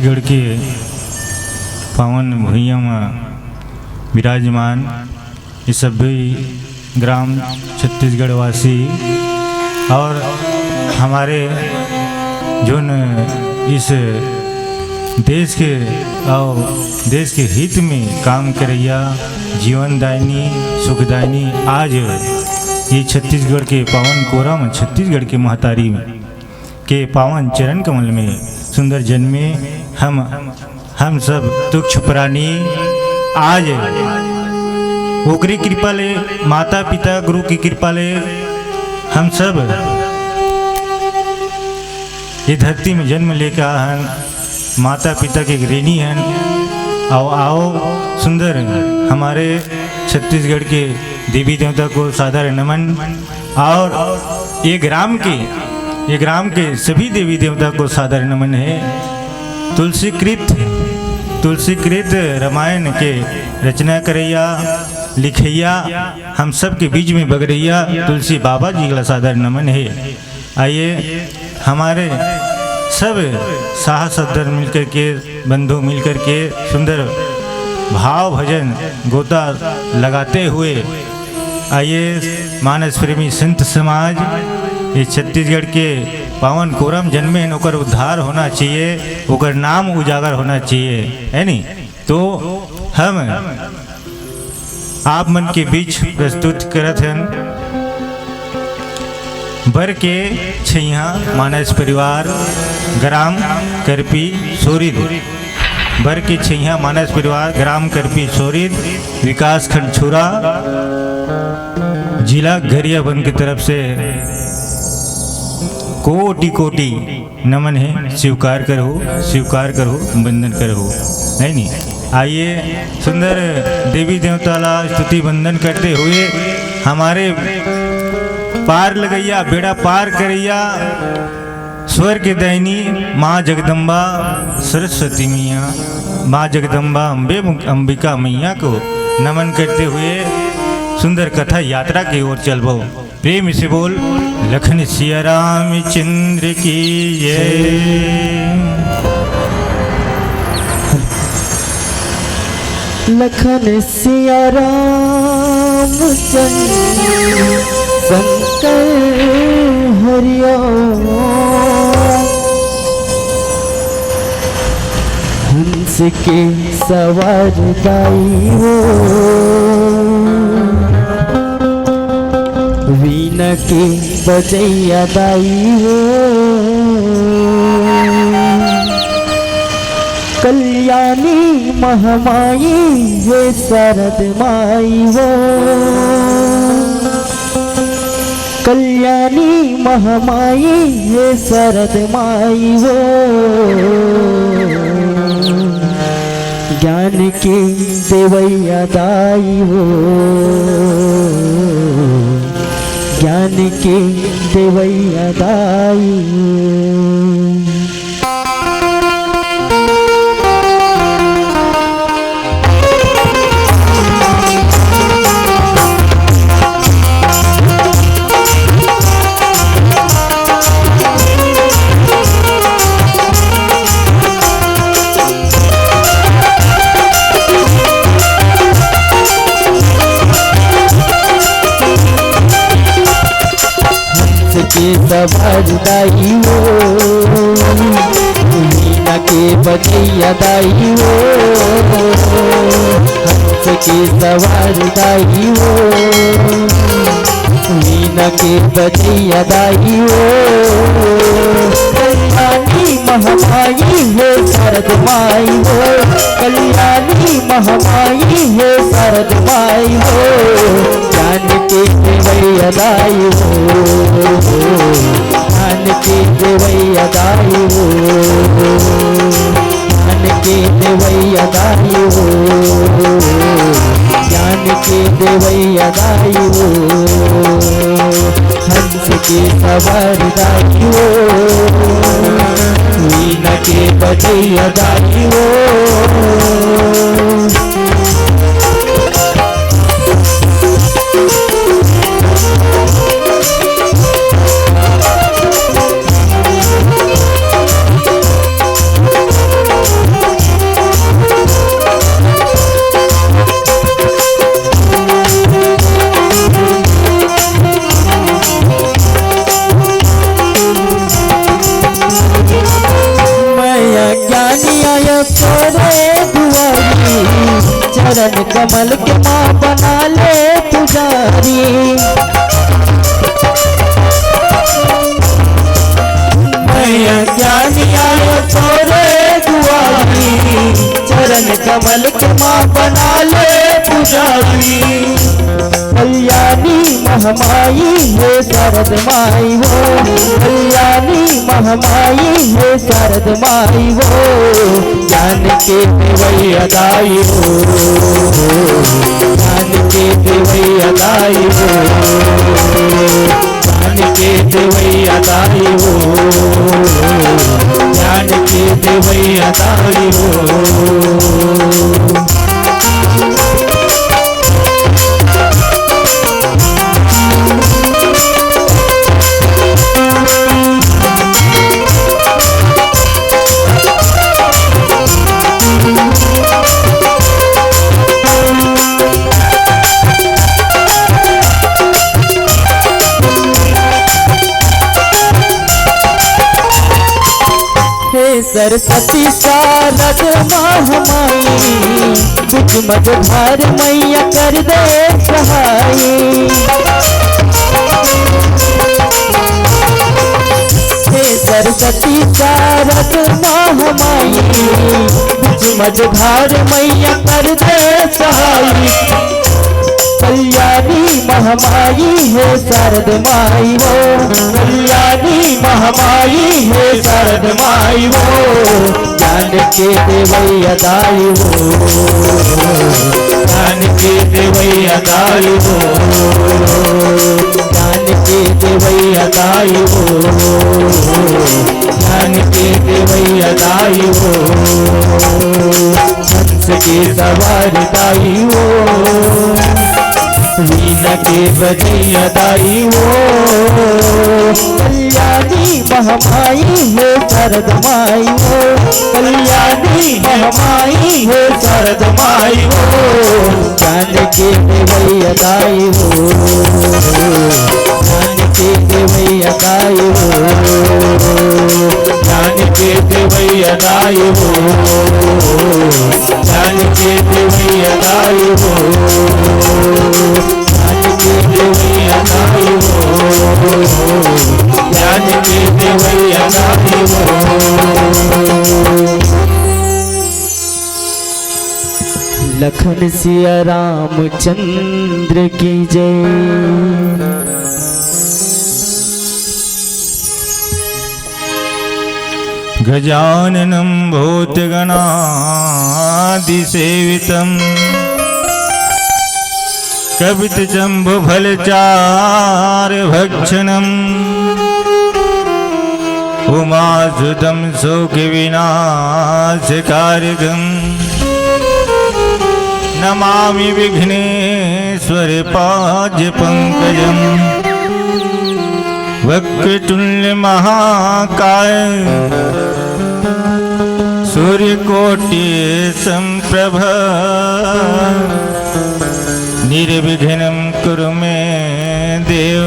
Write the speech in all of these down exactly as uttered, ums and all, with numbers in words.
छत्तीसगढ़ के पावन भुइयां म विराजमान ये सभी ग्राम छत्तीसगढ़ वासी और हमारे जोन इस देश के और देश के हित में काम करैया जीवनदायिनी सुखदायिनी आज ये छत्तीसगढ़ के पावन कोरा म छत्तीसगढ़ के महतारी के पावन चरण कमल में सुंदर जन्मे हम, हम सब तुच्छ प्राणी आज ओकरी कृपा ले, माता पिता गुरु की कृपा ले हम सब ये धरती में जन्म लेके आ हन, माता पिता के ऋणी हन। आओ, आओ सुंदर हमारे छत्तीसगढ़ के देवी देवता को सादर नमन। और ये ग्राम के, ये ग्राम के सभी देवी देवता को सादर नमन है। तुलसीकृत, तुलसीकृत रामायण के रचना करैया, लिखैया, हम सबके बीच में बगरैया तुलसी बाबा जी ला सादर नमन है। आइए, हमारे सब साहस सद्दर मिलकर के, बंधु मिलकर के सुंदर भाव भजन गोता लगाते हुए, आइए, मानस प्रेमी संत समाज, ये छत्तीसगढ़ के पावन कोरा म जन्मे हैं, ओकर उद्धार होना चाहिए, ओकर नाम उजागर होना चाहिए, है नी? तो हम आप मन के बीच प्रस्तुत करत हन बर के छैया मानस परिवार, ग्राम करपी सोरिद। बर के छैया मानस परिवार, ग्राम करपी सोरिद, विकास खंड छुरा, जिला गरियाबंद की तरफ से कोटि कोटि नमन है। स्वीकार करहु, स्वीकार करहु, वंदन करहु, है नी? आइए, सुंदर देवी देवता ला स्तुति वंदन करते हुए हमारे पार लगैया, बेड़ा पार करैया, स्वर्ग दायिनी माँ जगदम्बा सरस्वती मैया, माँ जगदम्बा अम्बे, अम्बिका मैया को नमन करते हुए सुंदर कथा यात्रा की ओर चलबो। प्रेम से बोल, लखन सिया रामचंद्र की जय। लखन सिया रामचंद्र शंकर हरिओम। हंस के सवार दाई हो, वीणा के बजैया दाई हो, कल्याणी महामाई हे शारद माई हो। कल्याणी महामाई हे शारद माई हो, ज्ञान के देवैया दाई हो, ज्ञान के देवैया दाई हो। हंस के सवार दाई हो, वीणा के बजैया दाई हो। हंस के सवार दाई हो, वीणा के बजैया दाई हो। कल्याणी महामाई हे शारद माई हो, कल्याणी महामाई हे शारद माई हो। ज्ञान के देवैया दाई हो, ज्ञान के देवैया दाई हो, ज्ञान के देवैया दाई हो, ज्ञान के देवैया दाई हो। हंस के सवार दाई हो, वीणा के बजैया दाई हो। माँ बना ले पुजारी। मैं अज्ञानी आयो तोरे दुआरी, चरण कमल के माँ बना ले पुजारी। कल्याणी महामाई हे शारद माई हो, कल्याणी महामाई हे शारद माई हो, ज्ञान के देवैया दाई हो, ज्ञान के देवैया दाई हो, ज्ञान के देवैया दाई हो, ज्ञान के देवैया दाई हो। हे सरस्वती शारद महामाई, बीच मझधार मैया कर दे सहाई। हे सरस्वती शारद महामाई, बीच मझधार मैया कर दे सहाई। कल्याणी महामाई हे शारद माई हो, कल्याणी महामाई हे शारद माई हो, ज्ञान के देवैया दाई हो, ज्ञान के देवैया दाई हो, ज्ञान के देवैया दाई हो, ज्ञान के देवैया दाई हो, हंस के सवार दाई हो, वीणा के बजैया दाई हो। कल्याणी महामाई हे शारद माई हो, कल्याणी महामाई हे शारद माई हो, ज्ञान के देवैया दाई हो, ज्ञान के देवैया दाई हो, ज्ञान के देवैया दाई हो, ज्ञान के देवैया दाई हो, ज्ञान के देवैया दाई हो, ज्ञान के देवैया दाई हो। लखन सिया रामचंद्र की जय। गजाननं भूतगणादिसेवितं कपितजम्बूफलचारुभक्षणं उमासुतं शोकविनाशकारकं नमामि विघ्नेश्वरपादपङ्कजम्। वक्रतुण्ड महाकाय सूर्यकोटि समप्रभ निर्विघ्नं कुरु मे देव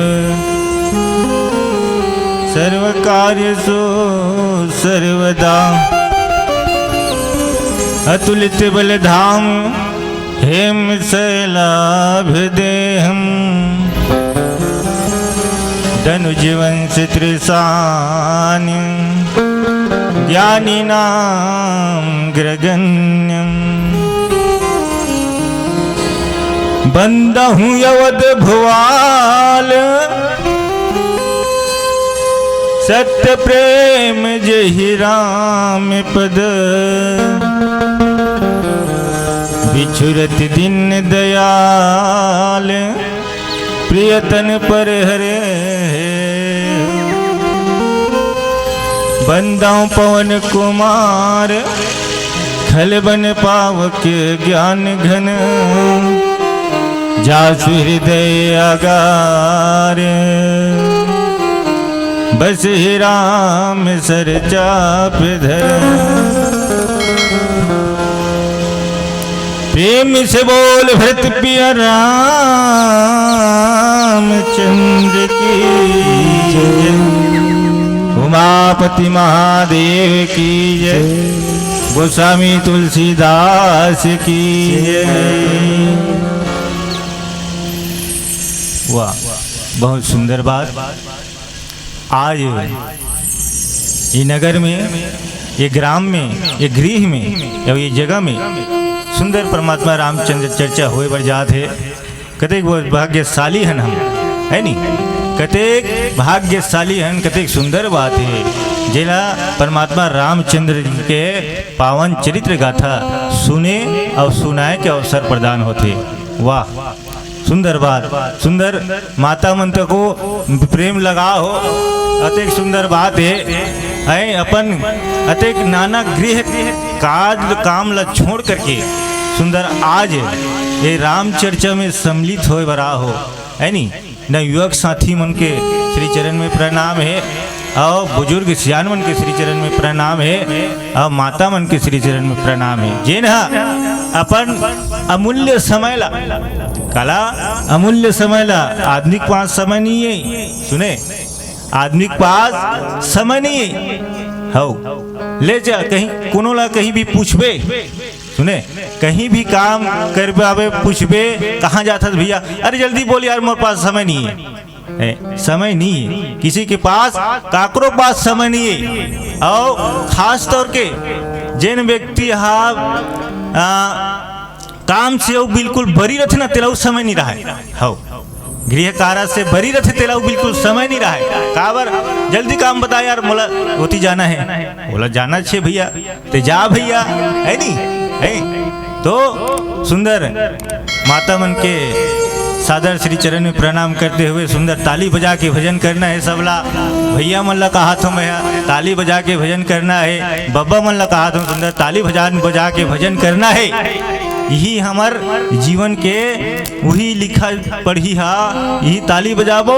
सर्वकार्येषु सर्वदा। अतुलित बलधाम हेम शैलाभ देहम दनुजवंश त्रिशान ज्ञानी नाम ग्रगण्यम। बंदहु अवध भुआल सत्य प्रेम जहि राम पद बिछुरत दिन दयाल प्रियतन पर हरे। बंदहु पवन कुमार खल बन पावक ज्ञान घन जासु हृदय अगार बसहि राम सर चाप धर। प्रेम से बोल भरत पिया रामचंद्र की जय। उमापति महादेव की जय। गोस्वामी तुलसीदास की जय। वाह, बहुत सुंदर बात। आज ये नगर में, ये ग्राम में, ये गृह में, या ये जगह में सुंदर परमात्मा रामचंद्र चर्चा होए बर जात हे। कतेक भाग्यशाली हन हम, है नी? कतेक भाग्यशाली हन, कतेक सुंदर बात हे, जेला परमात्मा रामचंद्र जी के पावन चरित्र गाथा सुने और सुनाए के अवसर प्रदान होथे। वाह, सुंदर बात, सुंदर। माता मन तको प्रेम लगाव हो, अतेक सुंदर बात हे। हैं, अपन अतेक नाना गृह काज काम ला छोड़ करके सुंदर आज ये राम चर्चा में सम्मिलित होए बर आए हो, है नी? नवयुवक साथी मन के श्री चरण में प्रणाम हे, और बुजुर्ग सियान मन के श्री चरण में प्रणाम हे, और माता मन के श्री चरण में प्रणाम हे, जेन ह अपन अमूल्य समय ला, काला अमूल्य समय ला, आदमी के पास समय नहीं है, सुने, आदमी के पास समय नहीं है। हौ, ले जा कहीं, कोनो ला कहीं भी पूछबे, सुने, कहीं भी काम करबाबे, पूछबे, "कहाँ जात हस भैया?" "अरे जल्दी बोल यार, मोर पास समय नहीं है।" ए, समय नहीं है किसी के पास, काकरो पास समय नहीं है। और खास तौर के जेन व्यक्ति हा, आ, काम से वो बिल्कुल बरी रथे ना, तेला वो समय नहीं रहे। हौ, गृह कार्य से बरी रथे, तेला वो बिल्कुल समय नहीं रहे। काबर? "जल्दी काम बता यार, मोला ओती जाना है।" बोला, "जाना छे भैया।" ते जा भैया, है नी? है? तो सुंदर माता मन के सादर श्री चरण में प्रणाम करते हुए सुंदर ताली बजा के भजन करना है सबला। भैया मन ला कहा थो मैं ह, ताली बजा के भजन करना है। बब्बा मन ला कहा थो सुंदर ताली भजन बजा के भजन करना है। यही हमर जीवन के उही लिखा पढ़ी हा, यही ताली बजाबो,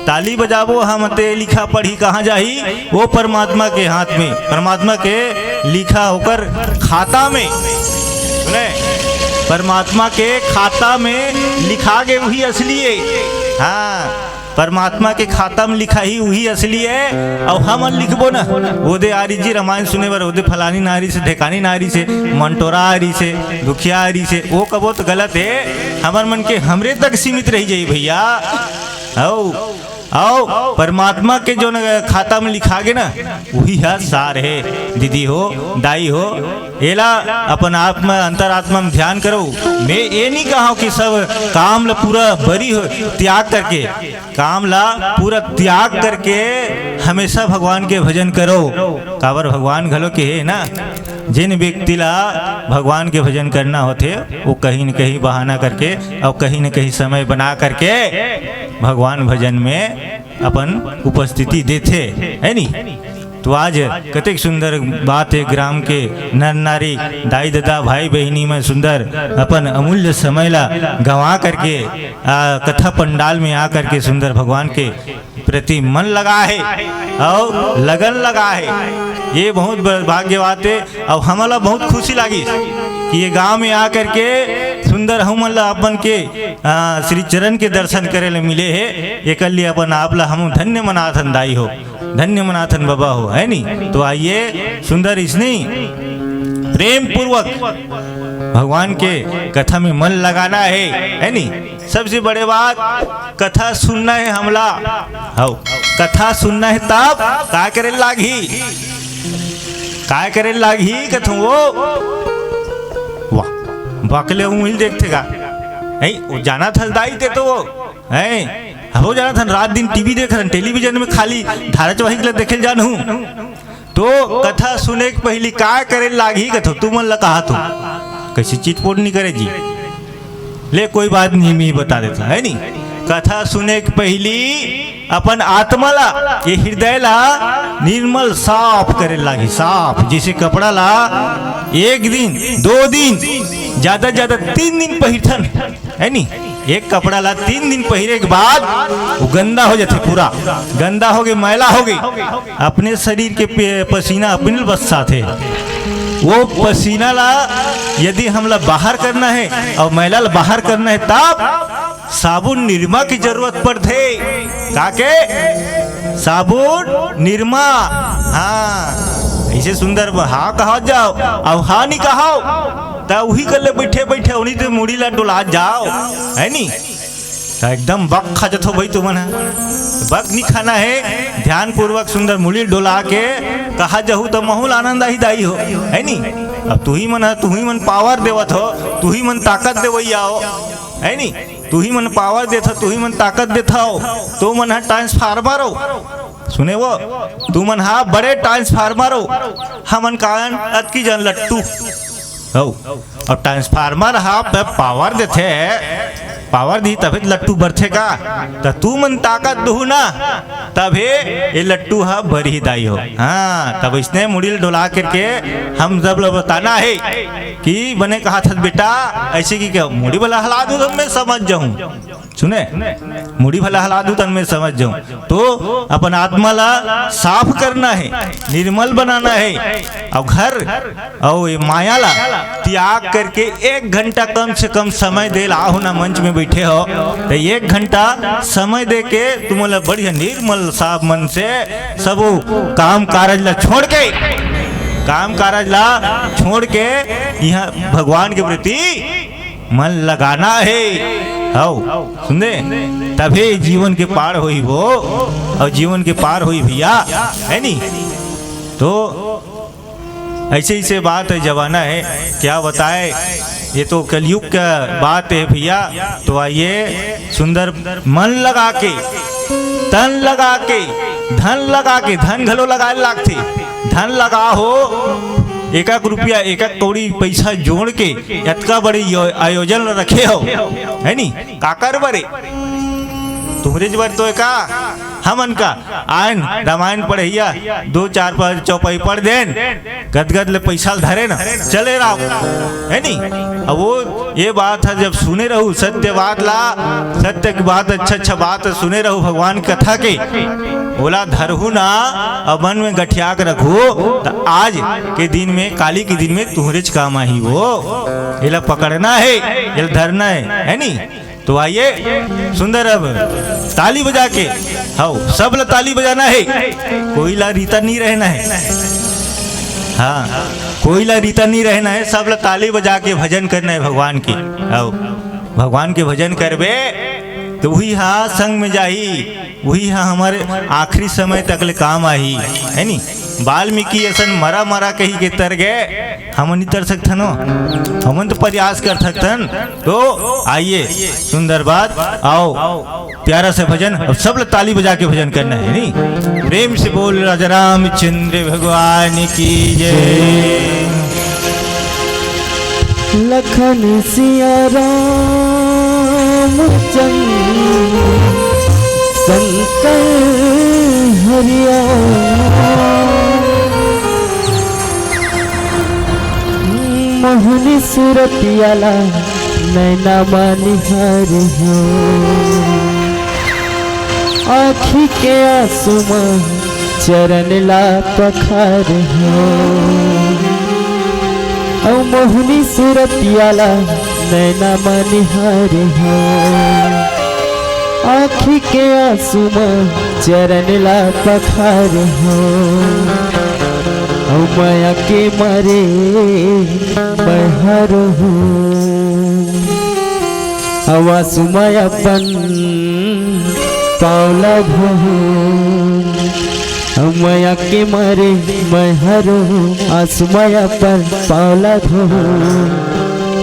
ताली बजाबो हम ते लिखा पढ़ी कहाँ जाही? वो परमात्मा के हाथ में, परमात्मा के लिखा होकर खाता में, सुने, परमात्मा के खाता में लिखा गे उही असली है। हाँ, परमात्मा के खाता में लिखा ही उही असली है। और हमन लिखबो ना, ओदे आ रही जी रामायण सुने बर, ओदे फलानी नारी से, ढेकानी नारी से, मंटोरा आ रही से, दुखिया आ रही से, वो कबो तो गलत है। हमर मन के हमरे तक सीमित रही जाई भैया। आओ, आओ, परमात्मा के जो न खाता में लिखा गे ना, वही है सार है। दीदी हो, दाई हो, एला अपन आप में, अंतरात्मा में ध्यान करो। मैं ये नहीं कहा कि सब काम ला पूरा बरी हो, त्याग करके, काम ला पूरा त्याग करके हमेशा भगवान के भजन करो। काबर भगवान घलो के है ना, जिन व्यक्ति ला भगवान के भजन करना होथे, वो कहीं न कहीं बहाना करके और कहीं न कहीं समय बना करके भगवान भजन में अपन उपस्थिति देथे, है नी? तो आज कतेक सुंदर बात है, ग्राम के नर नारी, दाई ददा, भाई बहिनी में सुंदर अपन अमूल्य समय ला गंवा करके, आ, कथा पंडाल में आ करके सुंदर भगवान के प्रति मन लगा है और लगन लगा है। ये बहुत ब-, भाग्य बात है। और हमला बहुत खुशी लागी कि ये गांव में आ करके सुंदर हमन ला अपन के, आ, श्री चरण के दर्शन करे ले मिले है। एकर लिए अपन आप ला हम धन्य मनाथन दाई हो, धन्य मनाथन बाबा हो, है नी? तो आइए सुंदर इसने प्रेम पूर्वक भगवान के कथा में मन लगाना है, है नी? सबसे बड़े बात, कथा सुनना है हमला। हौ, कथा सुनना है तब का करे लागही? का करे लागही कथों वो? वाह, बकले उंगली देखथे का? नहीं, वो जाना था दाई ते तो वो। हैं? हो जाना था, रात दिन टीवी देख रहे, टेलीविजन में खाली धारावाहिक ला देखे जान हूँ। तो कथा सुने के पहली का करे लागही कथो, तुमन ला कहा तो कैसे चिटपोट नहीं करे जी। ले कोई बात नहीं, मैं बता देता, है नी? कथा सुने के पहली अपन आत्मा ला, ये हृदय ला निर्मल साफ करे लागी, साफ। जैसे कपड़ा ला एक दिन, दो दिन, ज्यादा ज्यादा तीन दिन पहिरथन, है नी? एक कपड़ा ला तीन दिन पहिरे के बाद वो गंदा हो जाथे, पूरा गंदा हो गए, मैला हो गए। अपने शरीर के पे-, पसीना अपने बस्साथे। वो पसीना ला यदि हमला बाहर करना है और मैला ला बाहर करना है, तब साबुन निरमा की जरूरत पड़थे। का के? साबुन निरमा। हाँ, ऐसे सुंदर ब-, हाँ कहा जाओ, अब हाँ नहीं कहाओ, त वही कर ले बैठे बैठे उन्हीं ते मुड़ी ला डोला जाओ, है नी? त एकदम बक खा जथो भाई तुमन ह। बक नी खाना हे, ध्यानपूर्वक सुंदर मुड़ी डोला के कहा जहू त महूल आनंद आही दाई हो, है नी? अब तुही मन ह, तुही मन पावर देवत हो, तुही मन ताकत देवैया हो, है नी? तुही मन पावर देथव, तुही मन ताकत देथव, तो मन ह ट्रांसफार्मर हो। सुने वो, तुमन हा बड़े ट्रांसफार्मर हो, हमन कारण अतकी जन लट्टू हो। और ट्रांसफार्मर हा पे पावर देथे, पावर दी तभे तो लट्टू बरथे का? त तुमन ताकत दुहू ना, तभे ये लट्टू हा बरही दाई हो। हाँ, तब इसने मुड़ी ल डोला करके हम सब ला बताना हे कि बने कहा था बेटा, ऐसे कि क्या मुड़ी वाला हला दू तो मैं समझ जाऊं। सुने, मुड़ी भला हला दू तन में समझ जाऊं, तो अपन आत्मा ला साफ करना हे, निर्मल बनाना हे, और घर और ये माया ला त्याग करके एक घंटा कम से कम समय दे ला हो ना, मंच में बैठे हो तो एक घंटा समय दे के तुमन ला बढ़िया निर्मल साफ मन से सब वो काम कारज ला छोड़ के, काम कारज ला छोड़ के यहाँ भगवान के प्रति मन लगाना हे। हव, सुन दे, तभे जीवन के पार होई वो, और जीवन के पार होई भैया, है नी? तो ऐसे ऐसे बात है, जमाना है, क्या बताए, ये तो कलयुग का बात है भैया। तो आइए, सुंदर मन लगा के, तन लगा के, धन लगा के, धन घलो लगाए लागथे, धन लगा हो, एक एक रुपया, एक एक कौड़ी पैसा जोड़ के अतका बड़े यो-, आयोजन रखे हो, है नी? काकर बरे? तुहरे बर तो का, हमन का आयन रामायण पढ़ैया, दो चार पाँच चौपाई पढ़ देन, गदगद ले पैसा ल धरे न चले राव, है नी? अब वो ये बात है, जब सुने रहू सत्य बात ला, सत्य की बात, अच्छा अच्छा बात सुने रहू भगवान कथा के, ओला धरहू ना, अब मन में गठिया के रखू, त आज के दिन में, काली के दिन में तुहरेच काम आही वो। एला पकड़ना है, एला धरना है, है नी? तो आइए सुंदर, अब ताली बजा के, हव, सब ला ताली बजाना है, कोई ला रीता नहीं रहना है। हाँ, कोई ला रीता नहीं रहना है, सब ला ताली बजा के भजन करना है भगवान के। हव, भगवान के भजन करबे तो वही हा संग में जाही, वही हा हमर आखिरी समय तक ले काम आही, है नी? वाल्मीकि असन मरा मरा कही के तर गए, हमन नी तर सकथन हो, हमन तो प्रयास कर सकथन। तो आइए, सुंदर बात, आओ, प्यारा से भजन, और सब लोग ताली बजा के भजन करना है, नी? प्रेम से बोल राजा रामचंद्र भगवान की जय। लखन सिया राम चंद्र शंकर हरिया। मोहनी सूरतिया ला नैना मा निहार हो, आँखी के आँसू मा चरण ला पखार हो, अउ मोहनी सूरतिया ला नैना मा निहार हो, आँखी के आँसू मा चरण ला पखार हो, अउ मया के मारे मैं हर हूँ। अउ आँसू मा अपन पाँव ला धोहूँ, अउ मया के मारे मैं हर हूँ। आँसू मा अपन पाँव ला धोहूँ,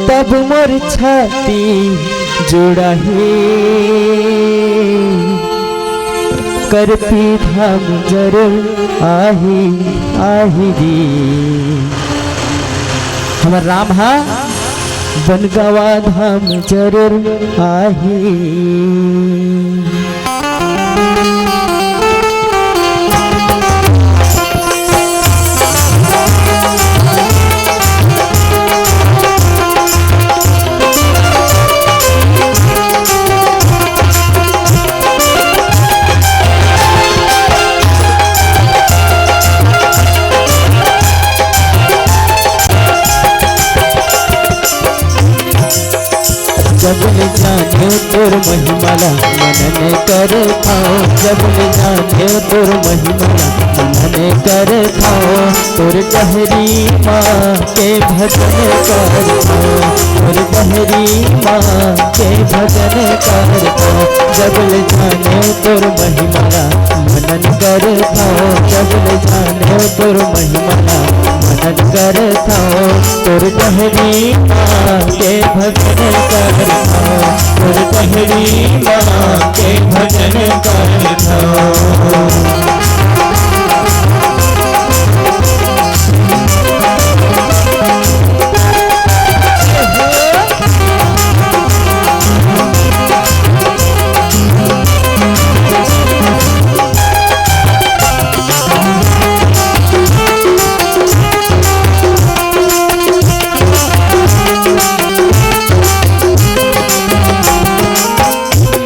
तब मोर छाती जुड़ाही, करपी धाम जरूर आही, आही रे। हमर राम हा बनगवा धाम जरूर आही। जब जानेव तोर महिमा ला मनन करथव, जब ले जानेव तोर महिमा ला मनन करथव। तोर डहरी मा के भजन करथव, तोर डहरी मा के भजन करथव। जब ले जानेव तोर महिमा ला मनन करथव, जब ले जानेव तोर महिमा ला मनन करथव। तोर डहरी मा के भजन करथव, तोर डहरी मा के भजन करथव।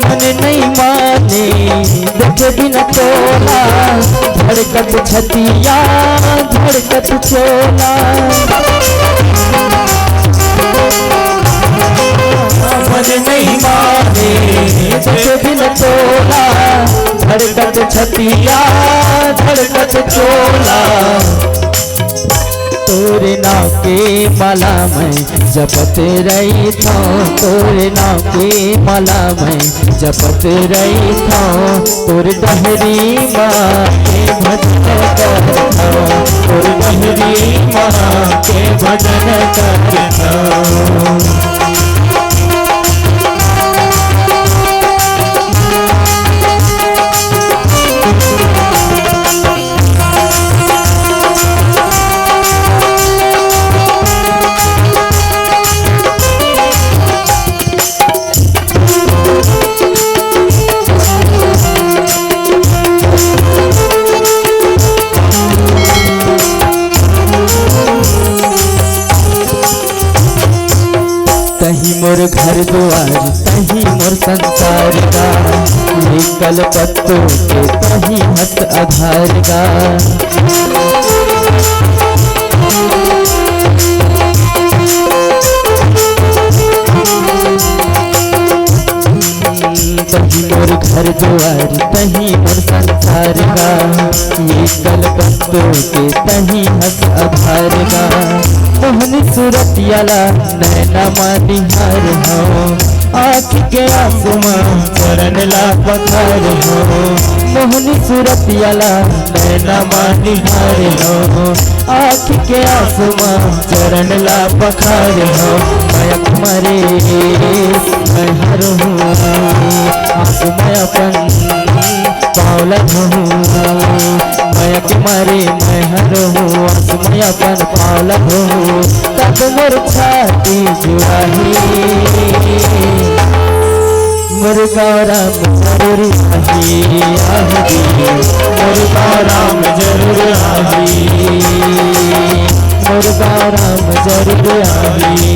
मन नइ माने देखे बिन तोला, धड़कत छतिया, धड़कत चोला। मन नइ माने देखे बिन तोला, धड़कत छतिया, धड़कत चोला। तोरे नाव के माला मैं जपत रहिथव, तोरे नाव के माला मैं जपत रहिथव। तोर डहरी मा के भजन करथव, तोर डहरी मा के भजन करथव। तहीं मोर घर दुआर, तहीं मोर संसार गा, ये कलपत्तों के तहीं हस आधार गा। तहीं मोर घर दुआर, तहीं मोर संसार गा, ये कलपत्तों के तहीं हस आधार गा। मोहनी सूरतिया ला नैना मा निहार हव, आँखी के आँसू मा चरण ला पखार हव। मोहनी सूरतिया ला नैना मा निहार हव, आँखी के आँसू मा चरण ला पखार हव। मया के मारे मैं हरहूँ, आँसू मैं अपन पाँव ला धोहूँ। मया के मारे मैं हरहूँ, आँसू मैं अपन पाँव ला धोहूँ। तब मोर छाती जुड़ाही, मोर गाँव राम जरूर आही, आही जी, मोर गाँव राम जरूर आही, मोर गाँव राम जरूर आही,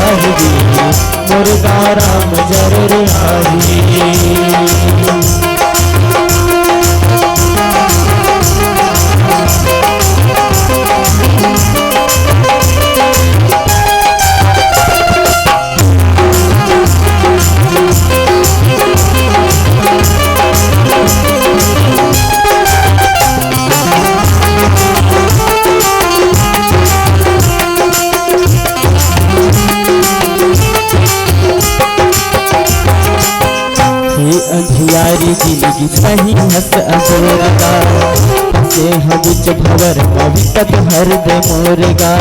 आही जी, मोर गाँव राम जरूर आही। हे अंधियारी जिनगी तहीं हस अजोर गा, फँसे हँव बिच भँवर मा विपत हर दे मोर गा।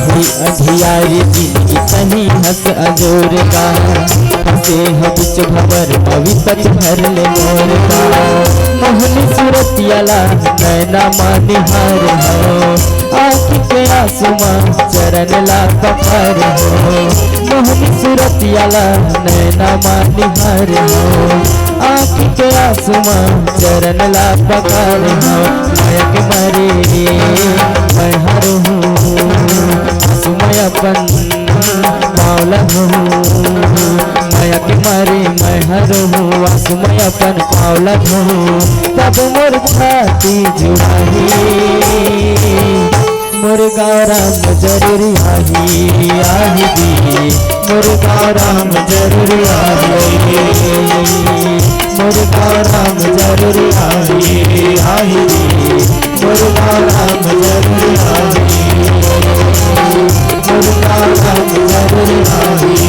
हे अंधियारी जिनगी तहीं हस अजोर गा, फँसे हँव बिच भँवर मा विपत हर ले मोर गा। मोहनी सूरतिया ला नैना मा निहार हव, आँखी के आँसू मा चरण ला पखार हव। मोहनी सूरतिया ला नैना मा निहार हव, आँखी के आँसू मा चरण ला पखार हव। मया के मारे मैं हरहूँ, आँसू मैं अपन पाँव ला धोहूँ। मया के मारे मैं हरहूँ, आँसू मैं अपन पाँव ला धोहूँ। तब मोर छाती जुड़ाही, मुर्गा राम जरूर आही, आही जी। मुर्गा राम जरूर आही। मुर्गा राम जरूर आही, आही जी। मुर्गा राम जरूर आही। मुर्गा राम जरूर आही,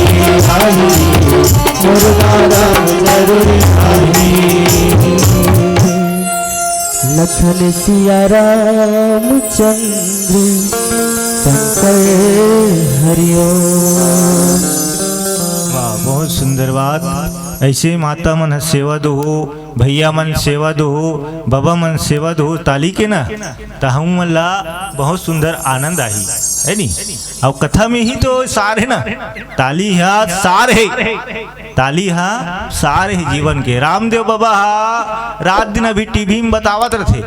आही जी। मुर्गा राम जरूर आही। लखन सिया रामचंद्र शंकर हरिओम। वाह, बहुत सुंदर बात। ऐसे माता मन ह सेवा दो हो, भैया मन सेवा दो हो, बाबा मन सेवा दो हो, ताली के ना, त हम मन ला बहुत सुंदर आनंद आही, है नी? अउ कथा में ही तो सार है ना, ताली हा सार है। ताली हा सार हे जीवन के। रामदेव बाबा हा रात दिन अभी टीवी में बतावत रथे,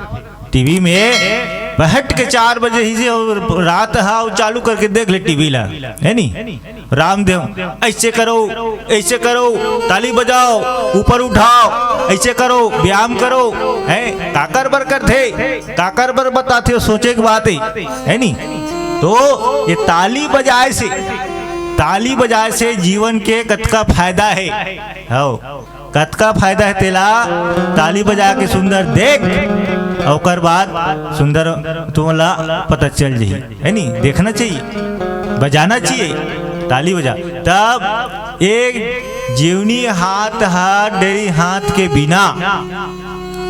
टीवी में बहट के चार बजे ही से अउ रात हा अउ चालू करके देख ले टीवी ला, है नी? रामदेव, ऐसे करो, ऐसे करो, ताली बजाओ, ऊपर उठाओ, ऐसे करो, व्यायाम करो, है? काकर बर करथे, काकर बर बताथे, सोचे के बात है, है नी? तो ये ताली बजाए से, ताली बजाए से जीवन के कतका फायदा है। हव, कतका फायदा है तेला ताली बजा के सुंदर देख, अउ ओकर बाद सुंदर तुमला पता चल जाही, है नी? देखना चाहिए, बजाना चाहिए ताली बजा। तब एक जीवनी हाथ हा डेरी हाथ के बिना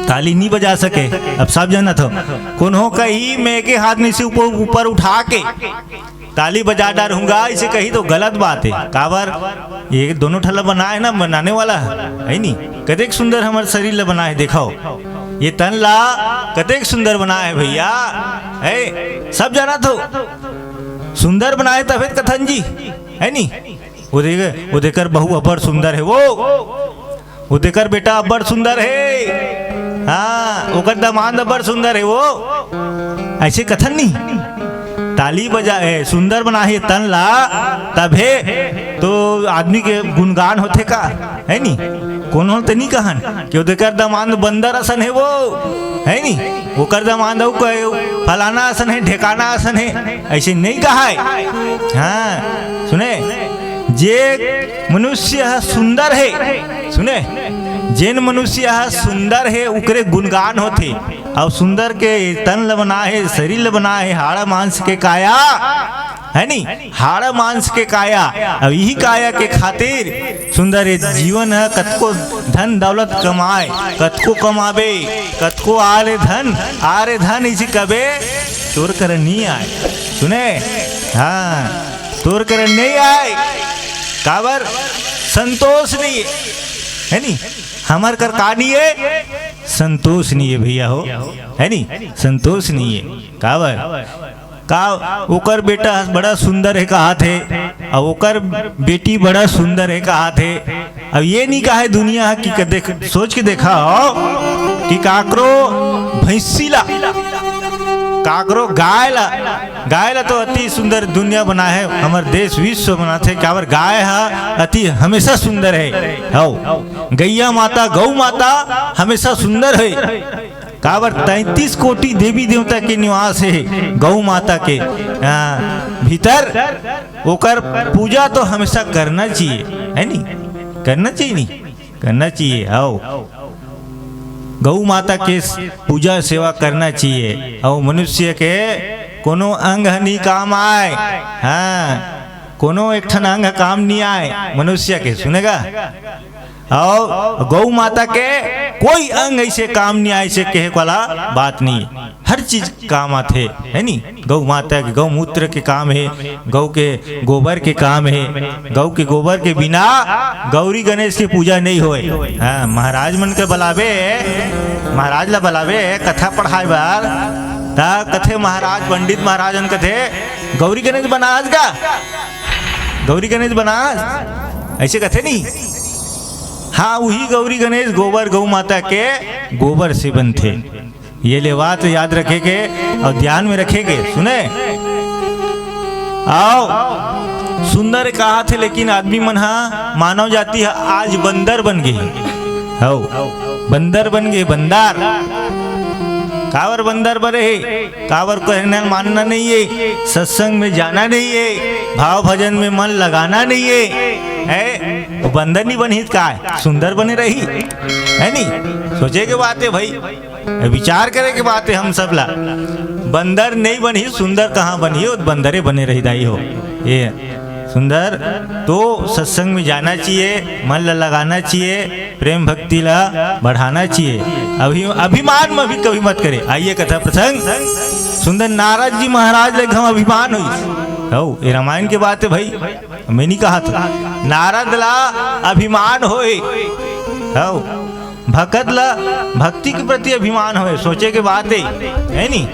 ताली नहीं बजा सके। अब सब जानत हो, कोनो कही मैं के हाथ में से ऊपर, ऊपर उठा के ताली बजा डारहूंगा, इसे कही तो गलत बात है। काबर? ये दोनों ठला बनाए है ना, बनाने वाला है, है नी? कतेक सुंदर हमर शरीर ला बनाए है, देखाओ ये तन ला कतेक सुंदर बनाए है भैया, है? सब जानत हो सुंदर बनाए तभे कथन जी, है नी? वो देख, वो देकर बहू अब्बड़ सुंदर है वो। वो तेकर बेटा अब्बड़ सुंदर हे। हाँ, ओकर दामाद अब्बड़ सुंदर हे वो। ऐसे कथन नहीं। ताली बजा, ए, सुंदर बनाहे तन ला, तभे तो आदमी के गुणगान होथे का, है नी? कोनो तो नहीं कहन कि ओ तेकर दामाद बंदर असन हे वो, है नी? ओकर दामाद अउ कहे, फलाना असन हे, ढेकाना असन हे, ऐसे नहीं कहाय। हाँ, सुने, जे मनुष्य ह सुंदर हे, सुने, जेन मनुष्य ह सुंदर हे, ओकरे गुणगान होथे। अउ सुंदर के तन ल बनाए हे, शरीर ल बनाए हे, हाड़ा मांस के काया, है नी? हाड़ा मांस के काया। अब यही काया के खातिर सुंदर ये जीवन ह, कतको धन दौलत कमाए, कतको कमाबे, कतको आरे धन, आरे धन इसी कबे तोर कर नहीं आए। सुने? हाँ। तोर कर नहीं आए, काबर? संतोष नहीं है, है नी? हमर कर का नहीं है? संतोष नहीं है भैया हो, है नी? संतोष नहीं है। काबर? का ओकर बेटा बड़ा सुंदर है कहाथे, अउ ओकर बेटी बड़ा सुंदर है कहाथे। अब ये नहीं कहे दुनिया ह कि क-, देख, सोच के देखा हो कि काकरो भैंसी ला, काकरो गाय ला, गाय ला तो अति सुंदर दुनिया बना है, हमर देश विश्व बनाथे, काबर गाय ह अति हमेशा सुंदर है। हौ, गैया माता, गौ माता हमेशा सुंदर है। काबर तैंतीस कोटि देवी देवता के निवास हे गौ माता के, आ, भीतर, ओकर पूजा तो हमेशा करना चाहिए, है नी? करना चाहिए नी? करना चाहिए। आओ, गौ माता के पूजा सेवा करना चाहिए। अउ मनुष्य के कोनो अंग ह नहीं काम आए, हाँ, कोनो एक ठन अंग काम नहीं आए मनुष्य के, सुनेगा? अउ गौ माता के कोई अंग ऐसे काम नहीं आए, ऐसे कहे वाला बात नहीं। हर चीज काम आथे, है नी? गौ माता के गौमूत्र के काम हे, गौ के गोबर के काम हे। गौ के गोबर के बिना गौरी गणेश के पूजा नहीं होए। हाँ, महाराज मन के बलाबे, महाराज ला बलाबे कथा पढ़ाए बर, ता कथे महाराज, पंडित महाराज मन कथे, "गौरी गणेश बनास का? गौरी गणेश बनास?" ऐसे कथे नहीं। हाँ, वही गौरी गणेश गोबर गौ माता के गोबर से बनथे। ये ले बात याद रखे के अउ ध्यान में रखे के, सुने? आओ, सुंदर कहाथे, लेकिन आदमी मन हा, मानव जाति हा आज बंदर बन गे। हौ, बंदर बन गे, बंदर। काबर बंदर बने हे? काबर कहना मानना नहीं है, सत्संग में जाना नहीं है, भाव भजन में मन लगाना नहीं है, है? वो बंदर नहीं बनही त काय सुंदर बने रही, है नी? सोचे के बात है भाई, विचार करे के बात है हम सब ला। बंदर नहीं बनही, सुंदर कहाँ बनही, वो बंदरे बने रही दाई हो। ये सुंदर तो सत्संग में जाना चाहिए, मन ला लगाना चाहिए, प्रेम भक्ति ला बढ़ाना चाहिए। अभी अभिमान में भी कभी मत करे। आइए कथा प्रसंग। सुंदर नारद जी महाराज ले घम अभिमान होइस। हौ, ये रामायण के बात है भाई, मैं नहीं कहा था। नारद ला अभिमान होए, हौ, भगत ला भक्ति के प्रति अभिमान होए, सोचे के बात है, है नी?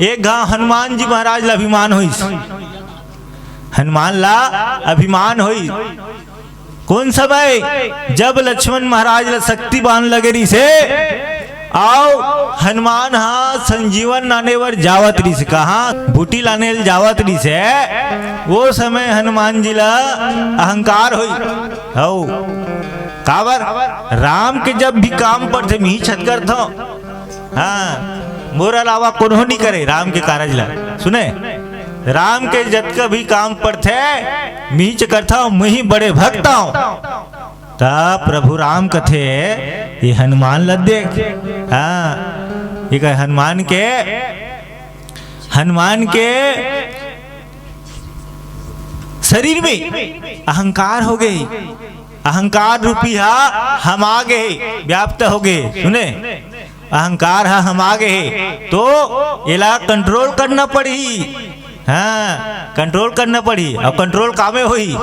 एक घाव हनुमान जी महाराज ला अभिमान होइस। हनुमान ला अभिमान होइस। कौन समय? जब लक्ष्मण महाराज ला शक्ति बाण लगे रहिसे, अउ हनुमान हा संजीवन लाने बर जावत रहिसे, कहाँ बूटी लाने ल जावत रहिसे, वो समय हनुमान जी ला अहंकार होई। हौ, काबर? राम के जब भी काम पड़थे, मिही छत करथौं। हाँ, मोर अलावा कोनो नहीं करे राम के कारज ला। सुने, राम के जतका भी काम पड़थे, मिही च करथौं, मुही बड़े भक्त हौं। त प्रभु राम कथे, ये हनुमान ला देख। हाँ, ये कहे हनुमान के, हनुमान के शरीर में अहंकार हो गए, अहंकार रूपी हा हमा गए, व्याप्त हो गए। सुने, अहंकार हा हमा गए, तो एला कंट्रोल करना पड़ही। हाँ, कंट्रोल करना पड़ही। अब कंट्रोल कामे होही,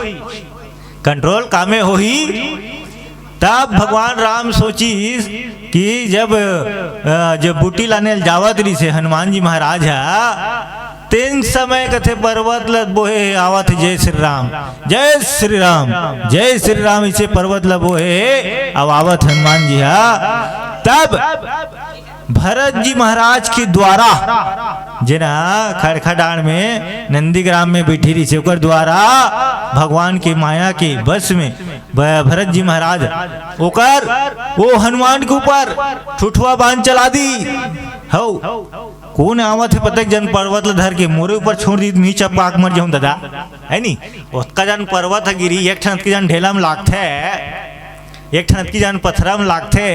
कंट्रोल कामे होही। तब भगवान राम सोचिस कि जब, अ, जब बूटी लाने ल जावत रहिसे हनुमान जी महाराज हा, तेन समय कथे पर्वत ल बोहे आवत हे, जय श्री राम, जय श्री राम, जय श्री राम, इसे पर्वत ल बोहे, अब आवत हनुमान जी हा। तब भरत जी महाराज के द्वारा, जेना खड़खड़ाड़ में नंदीग्राम में बैठी रहिसे, ओकर द्वारा भगवान के माया के बस में ब-, भरत जी महाराज ओकर, वो हनुमान के ऊपर ठुठुआ बाण चला दी। हौ, कौन आवत हे पता एक जन पर्वत ल धर के मोरे ऊपर छोड़ दी, मी चपाक मर जाऊं दादा, है नी? ओतका जन पर्वत ह गिरी, एक ठन अतकी जन ढेला में लागथे, एक ठन अतकी जन पथरा में लागथे,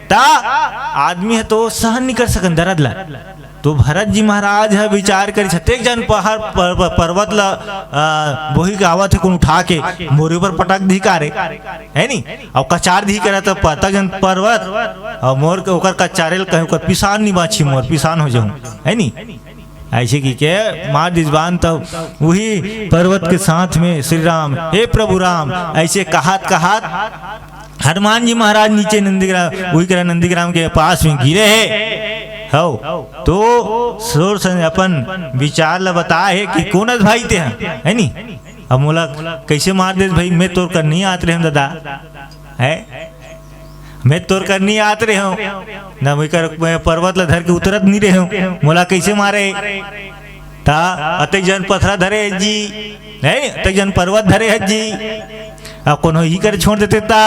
त आदमी ह तो सहन नहीं कर सकन दर्द ला। तो भरत जी महाराज ह विचार करिस, छत्तीस जन पहाड़ पर-, पर-, पर्वत ला, आ, बोही के आवत हे, कोन उठा के मोरे ऊपर पटक दी का रे, है नी? अउ कचार दी करे त पतक जन पर्वत, अउ मोर के ओकर कचारे ल कहे ओकर पिसान नहीं बाची, मोर पिसान हो जाऊं, है नी? ऐसे की के मार दिस बाण, तब वही पर्वत के साथ में श्री राम, हे प्रभु राम, ऐसे कहात कहात हनुमान जी महाराज नीचे नंदीग्राम, वही करा नंदीग्राम के पास में गिरे हे। हौ, तो सोर सन अपन विचार ला बताए हे कि कौन अस भाई ते ह, है नी? अब मोला कैसे मार देस भाई, मैं तोर कर नहीं आत रहे हूँ दादा, है? मैं तोर कर नहीं आत रहे हूँ, ना मैं कर, मैं पर्वत ला धर के उतरत नहीं रहे हूँ, मोला कैसे मारे? ता अतेक जन पथरा धरे हे जी, नहीं, अतेक जन पर्वत धरे हे जी। अब कोनो ही कर छोड़ देते ता,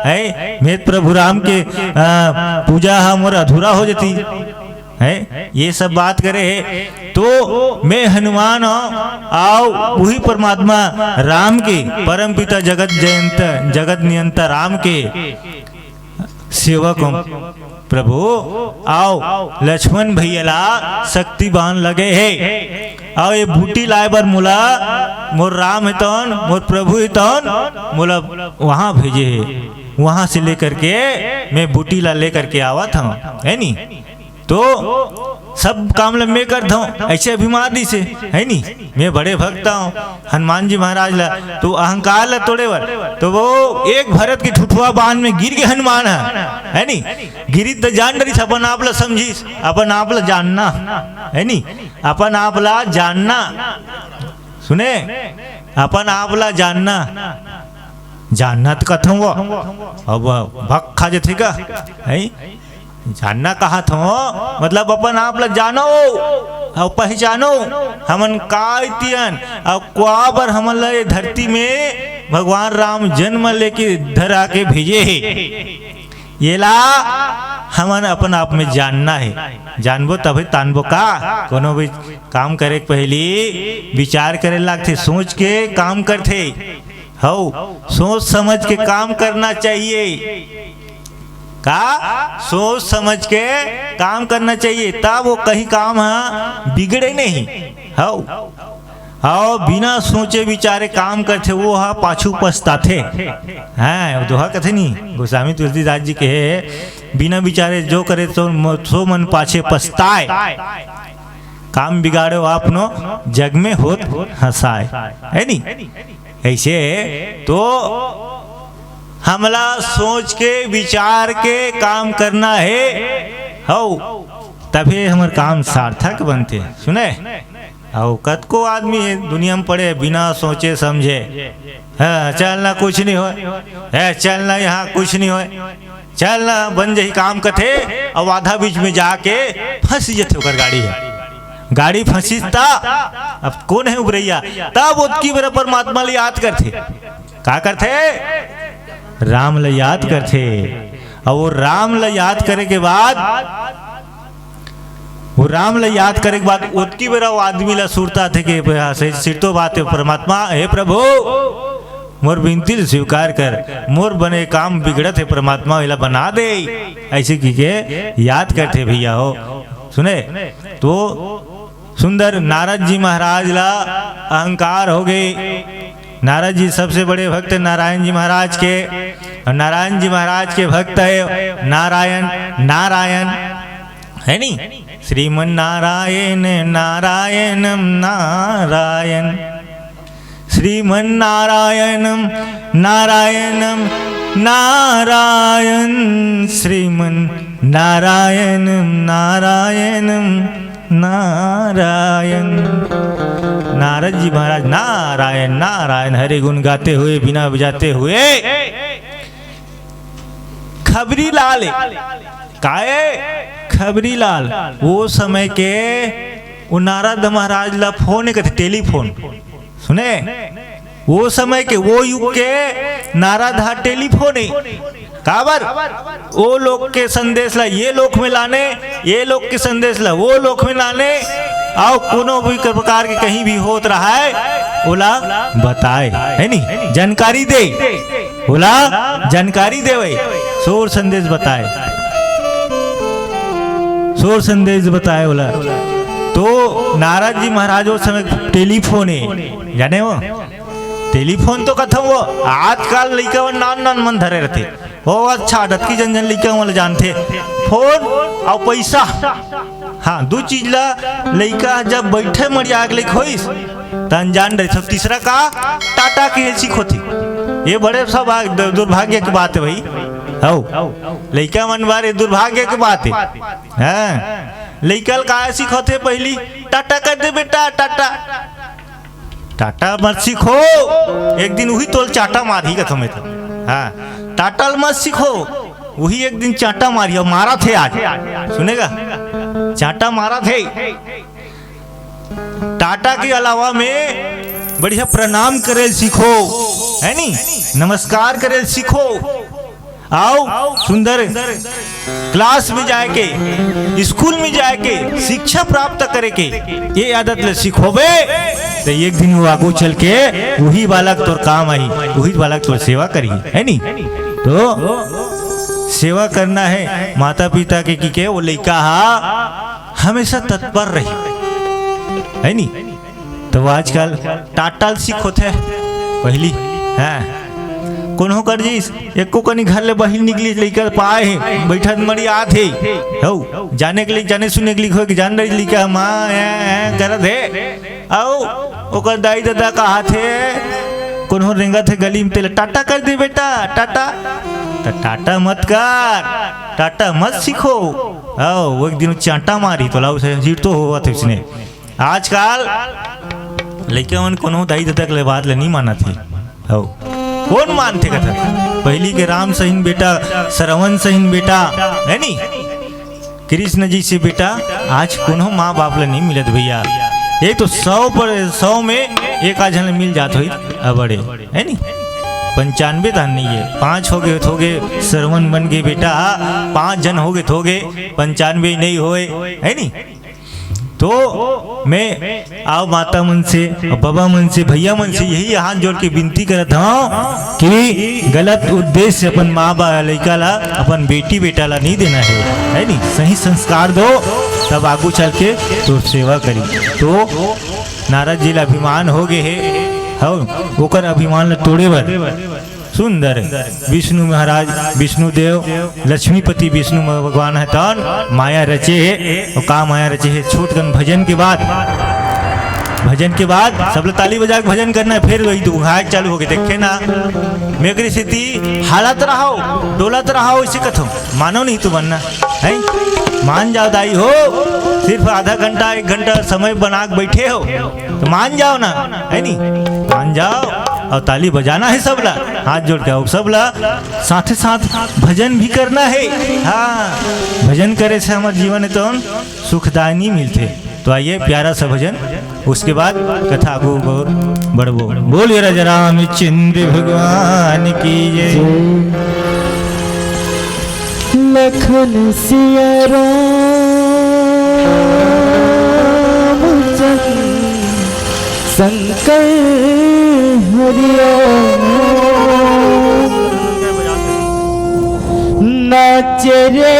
है, मैं प्रभु राम के, आ, पूजा हा मोर अधूरा हो जाती, है, ये सब बात करे हे। तो मैं हनुमान हूँ, आओ वही परमात्मा राम के, परम पिता जगत जयंत, जगत नियंता राम के सेवक हूँ प्रभु, आओ लक्ष्मण भैया ला शक्ति बाण लगे हे, आओ ये बूटी लाए बर मोला, मोर राम हे तौन, मोर प्रभु हे तौन, मोला वहाँ भेजे हे, वहाँ से लेकर के मैं बूटी ला लेकर के आवत हूँ, है नी? तो सब काम ल मैं करत हूँ, ऐसे अभिमान दिसे, है नी? मैं बड़े भक्त हूँ हनुमान जी महाराज ला, तो अहंकार ला तोड़े बर, तो वो एक भरत के ठुठुआ बाण में गिर गे हनुमान ह, है नी? गिरी त जान डरिस, अपन आप ला समझिस, अपन आप ला जानना, है नी? अपन आप ला जानना, सुने, अपन आप ला जानना, जानना त कथों वो, अब भक खा जथे का, है? जानना कहाथों, मतलब अपन आप ला जानो अउ पहचानो, हमन काय तियन अउ काबर हमन ला ये धरती में भगवान राम जन्म लेके धरा के भेजे हे। येला हमन अपन आप में जानना हे। जानबो तभे तानबो का? कोनो भी काम करे के पहिली विचार करे लागथे, सोच के काम करथे। हौ, सोच समझ के काम करना चाहिए। का? सोच समझ के काम करना चाहिए, तब वो कहीं काम ह बिगड़े नहीं। हौ, अउ बिना सोचे विचारे काम करथे, वो ह पाछू पछताथे। हैं, वो दोहा कथे नी, गोस्वामी तुलसीदास जी कहे, "बिना विचारे जो करे, सो म-, सो मन पाछे पछताए। काम बिगाड़ो आपनो, जग में होत हंसाए।" है नी? ऐसे तो हमला सोच के, विचार के काम करना हे, हौ, तभे हमर काम सार्थक बनथे। सुने? अउ कतको आदमी हे दुनिया में पड़े, बिना सोचे समझे, "हाँ, चल ना, कुछ नहीं होय, ए, चल ना, यहाँ कुछ नहीं होय, चल ना, बन जही काम," कथे, अउ आधा बीच में जाके फंस जथे ओकर गाड़ी ह। गाड़ी फंसिस त अब कोन हे उबरइया? तब ओतकी बेरा परमात्मा ल याद करथे। का करथे? राम ल याद करथे। अउ वो राम ल याद करे के बाद, वो राम ल याद करे के बाद ओतकी बेरा वो आदमी ल सुरता थे कि, "हे, सिरतो बात हे परमात्मा, हे प्रभु, मोर बिनती ल स्वीकार कर, मोर बने काम बिगड़त हे परमात्मा, एला बना दे।" ऐसे कहिके याद करथे भैया हो। सुने तो सुंदर नारद जी महाराज ला अहंकार हो गए। नारद जी सबसे बड़े भक्त नारायण जी महाराज के, और नारायण जी महाराज के भक्त है नारायण, नारायण, है नी? श्रीमन नारायण, नारायणम नारायण, श्रीमन नारायणम नारायणम नारायण, श्रीमन नारायणम नारायणम नारायण। नारद जी महाराज नारायण नारायण हरे गुण गाते हुए, बीना बजाते हुए खबरी लाल हे। काय? खबरी लाल। वो समय के वो नारद महाराज ला फोन हे कथे, टेलीफोन। सुने, वो समय के, वो युग के नारद ह टेलीफोन हे। काबर? वो लोक के संदेश ला ये लोक में लाने, ये लोक के संदेश ला वो लोक में लाने, अउ कोनो भी प्रकार के कहीं भी होत रहय, ओला बताय, है नी? जानकारी दे, ओला जानकारी देवय, सोर संदेश बताय, सोर संदेश बताय ओला। तो नारद जी महाराज वो समय टेलीफोन हे, जाने हो? टेलीफोन तो कथंव, आजकल लइका मन नान नान मन धरे रथे। ओ अच्छा, डतकी जन जन लइका मन ल जानथे। फोन अउ पइसा, हाँ, दू चीज ला लइका जब बइठे मड़िया के लइक होइस, त अनजान रहिथे। तीसरा का? टाटा कहे सीख होथे। ये बड़े सब आ-, द-, दुर्भाग्य के बात हे भाई। हौ, लइका मन बार ये दुर्भाग्य के बात हे। हाँ, लइका ल काय सीख होथे पहिली? टाटा कर दे बेटा, टाटा। टाटा मत सीखो, एक दिन उही तोल चाटा मारही कथंव मैं तो। हाँ, टाटा ल मत सीखो, उही एक दिन चाटा मारही, अउ मारथे आज। सुने गा? चाटा मारथे। टाटा के अलावा में बढ़िया प्रणाम करे ल सीखो, है नी? नमस्कार करे ल सीखो। अउ सुंदर क्लास में जाय के, स्कूल में जाय के, शिक्षा प्राप्त करे के ये आदत ल सिखोबे, त एक दिन वो आगू चल के उही बालक तोर काम आही, उही बालक तोर सेवा करही, है नी? तो सेवा करना हे माता पिता के, कि के वो लइका हा हमेशा तत्पर रही, है नी? तो आजकल टाटा ल सीख होथे, पहिली, हाँ, कोनो कर जिस, एको कनी घर ले बाहिर निकलिस, लइका पाए हे, बइठत मड़ियात हे, हौ, जाने के लिए, जाने सुने के लिए होय के जान रही लइका, माँ, ऐ, ऐ, करत हे, अउ, ओकर दाई ददा कहाथे, कोनो रेंगत हे गली में, तेला टाटा कर दे बेटा, टाटा, त टाटा मत कर, टाटा मत सीखो, हौ, वो एक दिन चाटा मारही, तोला उसे हिट तो होवत हे उसने। आजकल लइका मन कोनो दाई ददा के ले बात ले नहीं मानत हे। हौ। कोन मानथे कथा? पहिली के राम सहीन बेटा, सरवन सहीन बेटा, है नी? कृष्ण जइसे बेटा, आज कोनो माँ बाप ले नहीं मिलत भैया। ये तो सौ पर, सौ में एक आध झन ले मिल जात होही, अबड़े, है नी? पंचानबे दान नहीं है, पांच हो गए, हो गए, श्रवण मन के बेटा, पांच जन हो गए, हो गए, पंचानबे नहीं होए, है नी? तो मैं आओ माता मन से, बाबा मन से, भैया मन से यही हाथ जोड़ के विनती करत हूँ कि गलत उद्देश्य से अपन माँ बा लइका ला, अपन बेटी बेटा ला नहीं देना है, है नी? सही संस्कार दो, तब आगू चल के तो सेवा करी। तो नारद जी ला अभिमान हो गए हे, हव, ओकर अभिमान ला तोड़े बर सुंदर विष्णु महाराज, विष्णु देव, लक्ष्मीपति विष्णु भगवान है तन माया रचे हे। और का माया रचे हे? छोटकन भजन के बाद, भजन के बाद सब लोग ताली बजा के भजन करना है। फिर वही दुखाए चालू हो गए, देखे ना, मेघरी स्थिति हालत रहो, डोलत रहो, इसे कथो मानो नहीं तो बनना है। मान जाओ दाई हो, सिर्फ आधा घंटा एक घंटा समय बना के बैठे हो तो मान जाओ ना, है नी? मान जाओ और ताली बजाना है सबला, हाथ जोड़ के आओ सबला, साथे साथ भजन भी करना है। हाँ, भजन करे से हमारे जीवन में तो सुखदायनी मिलते। तो आइए, प्यारा सा भजन, उसके बाद कथा आगू बढ़बो। बोलिए राजा रामचंद्र भगवान की जय। लखन सिया राम चंद्र शंकर हरिओम। नाच रे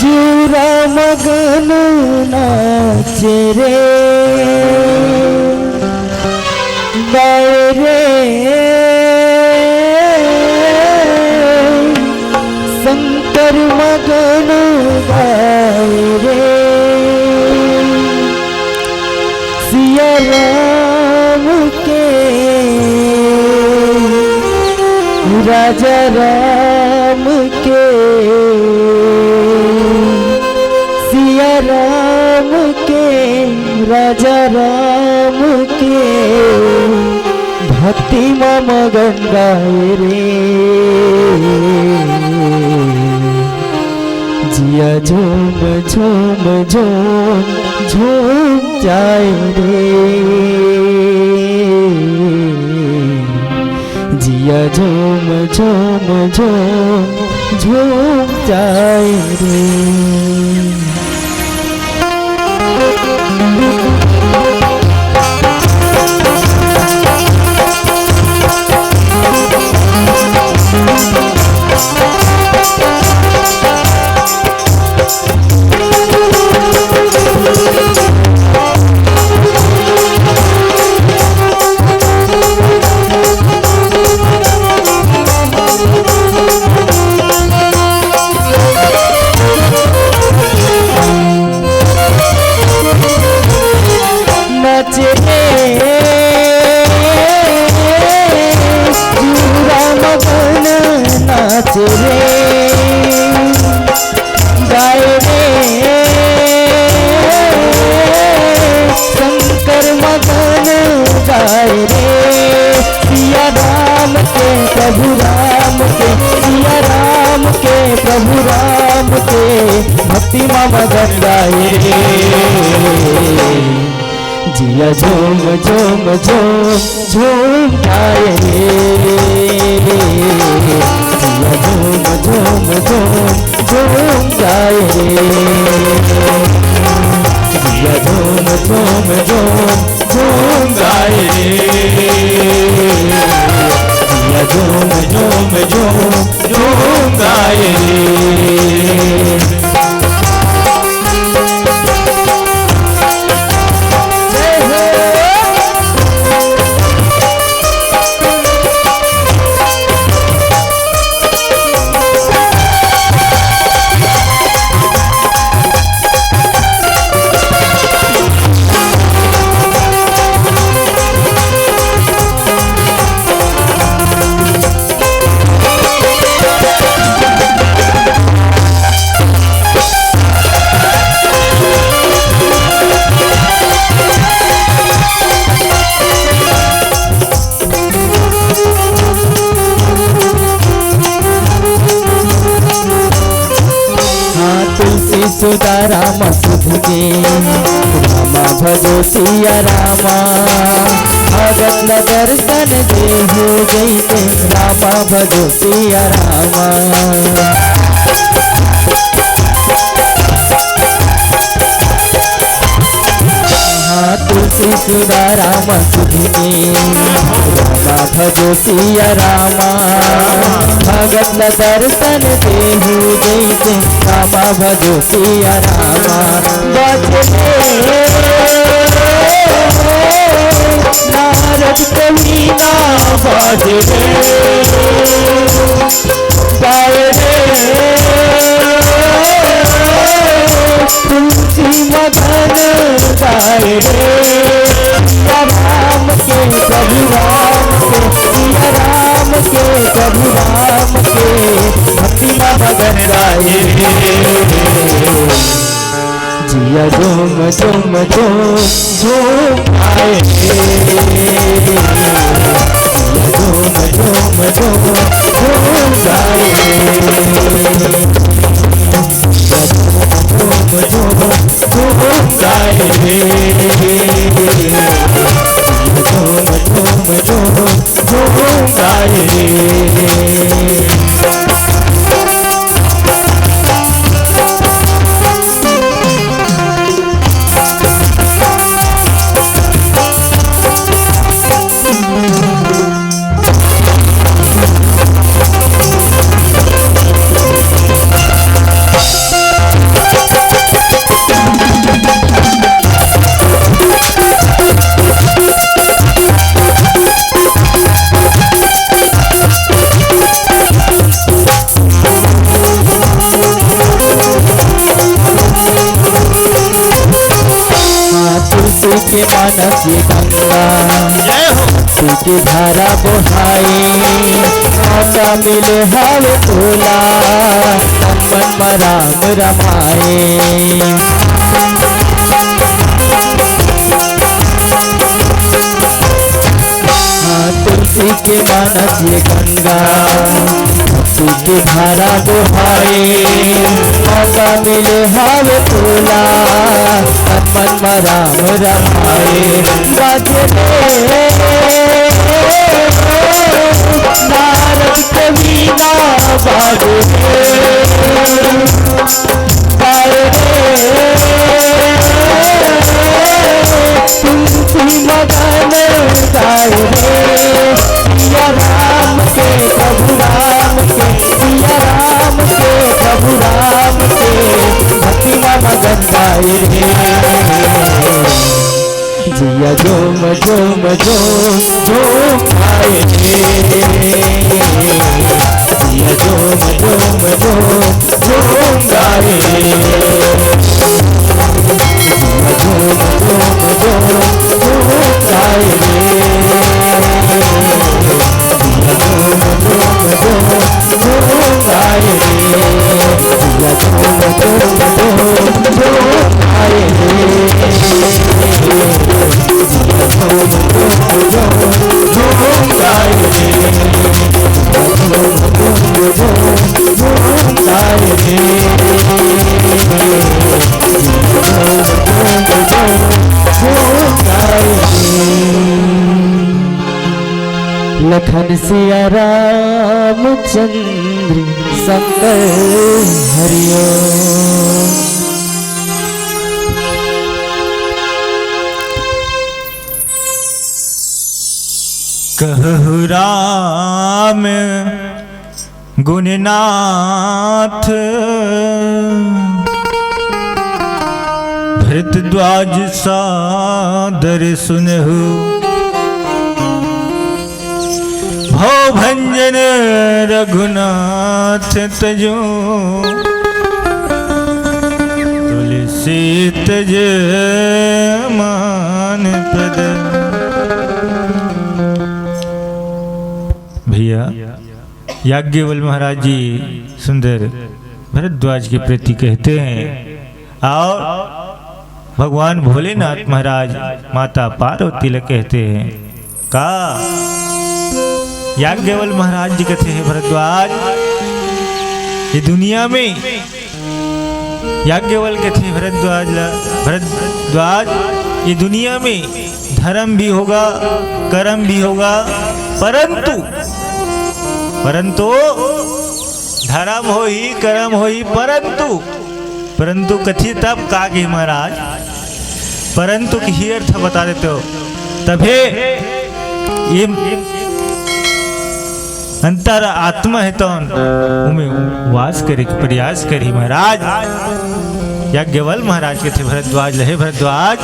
जूरा मगन, नाच रे बाय रे शंकर मगन गाय रे। सिया राम के, राजा राम के, सिया राम के, राजा राम के भक्ति म मगन गाय रे। जिया झूम झूम झूम झूम जाय रे। जिया झूम झूम झूम झूम जाय रे। नाच रे जूरा मगन, नाच रे गाय रे शंकर मगन गाय रे। सिया राम के, प्रभु राम के, सिया राम के, प्रभु राम के भक्ति म मगन गाय रे। जिया झूम झूम झूम झूम गाय रे। जिया झूम झूम झूम झूम गाय रे। जिया झूम झूम झूम झूम गाय रे। जिया झूम झूम झूम झूम गाय रे। सुध के। रामा भजो सिया रामा, भगत ल दर्शन देहू जइसे। रामा भजो सिया रामा। हाँ, तुलसी सुधा राम सुध के। रामा भजो सिया रामा, भगत ल दर्शन देहू जइसे। रामा भजो सिया रामा। बाजे रे, नारद कवि ना बाजे रे। गाए रे, तुलसी मदन गाए रे। सिया राम के, प्रभु राम के, सिया राम के, प्रभु राम के, भक्ति में मगन गाए रे। जिया झूम झूम झूम झूम आए रे। जिया झूम झूम झूम झूम गाए रे। जिया झूम झूम झूम झूम गाए रे। जिया झूम झूम झूम झूम गाए रे। हाँ, तुलसी के मानस ये गंगा, जय हो। तुलसी के धारा बोहाई, मौका मिले हावे तोला, तन मन म राम रमाए। हाँ, तुलसी के मानस ये गंगा, तुलसी के धारा बोहाए, मौका मिले हावे तोला, तन मन म राम रमाए। बाजे रे, नारद के वीणा बाजे रे। गाए रे, तुलसी मगन गाए रे। सिया राम के, प्रभु राम के, सिया राम के, प्रभु राम के, भक्ति में मगन गाए रे। जिया झूम झूम झूम झूम गाए रे। जिया झूम झूम झूम झूम गाए रे। झूम झूम झूम झूम गाए रे। झूम झूम झूम झूम गाए रे। झूम झूम झूम झूम गाए रे। लखन सिया रामचंद्र शंकर हरिओम। कहु राम गुणनाथ, भरद्वाज सादर सुनहु। भव भंजन रघुनाथ तजो, तुलसी तज मान पद। भैया, याज्ञवल्क्य महाराज जी सुंदर भरद्वाज के प्रति कहते हैं, और भगवान भोलेनाथ महाराज माता पार्वती ल कहते हैं का? याज्ञवल्क्य महाराज जी कहते हैं, भरद्वाज, ये दुनिया में याज्ञवल्क्य कथे भरद्वाज ला, भरद्वाज, ये दुनिया में धर्म भी होगा, कर्म भी होगा, परंतु, परंतु धर्म होही, कर्म होही, परंतु, परंतु कथे तब का कही महाराज? परंतु के ही अर्थ बता देते हो। तभे ये अंतर आत्मा हे तौन उमे वास करे के प्रयास करही महाराज। याज्ञवल्क्य महाराज कथे भरद्वाज ला, हे भरद्वाज,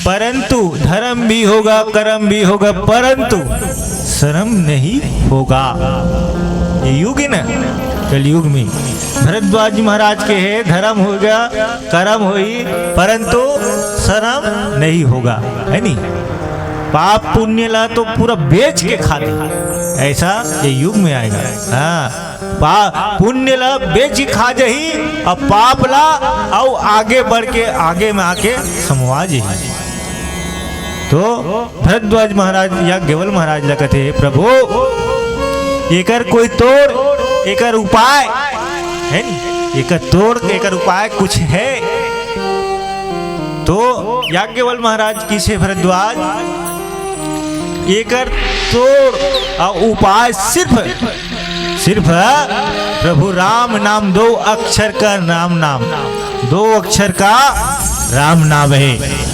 परंतु धर्म भी होगा, कर्म भी होगा, परंतु शर्म नहीं होगा। ये युग हे ना, कलयुग में भरद्वाज महाराज कहे, धर्म होगा, कर्म होही, परंतु शर्म नहीं होगा, हे नी? पाप पुण्य ला तो पूरा बेच के खा दे, ऐसा ये युग में आएगा। हाँ, पा-, पुण्य ला बेच के खा जाही, अउ पाप ला अउ आगे बढ़ के आगे में आके समवा जाही। तो भरद्वाज महाराज याज्ञवल्क्य महाराज ला कथे, "हे प्रभु, एकर कोई तोड़, एकर उपाय हे नी? एकर तोड़, एकर उपाय कुछ हे?" तो याज्ञवल्क्य महाराज कथे, "भरद्वाज, एकर तोड़ अउ उपाय सिर्फ, सिर्फ प्रभु राम नाम, दो अक्षर का राम नाम, दो अक्षर का राम नाम हे,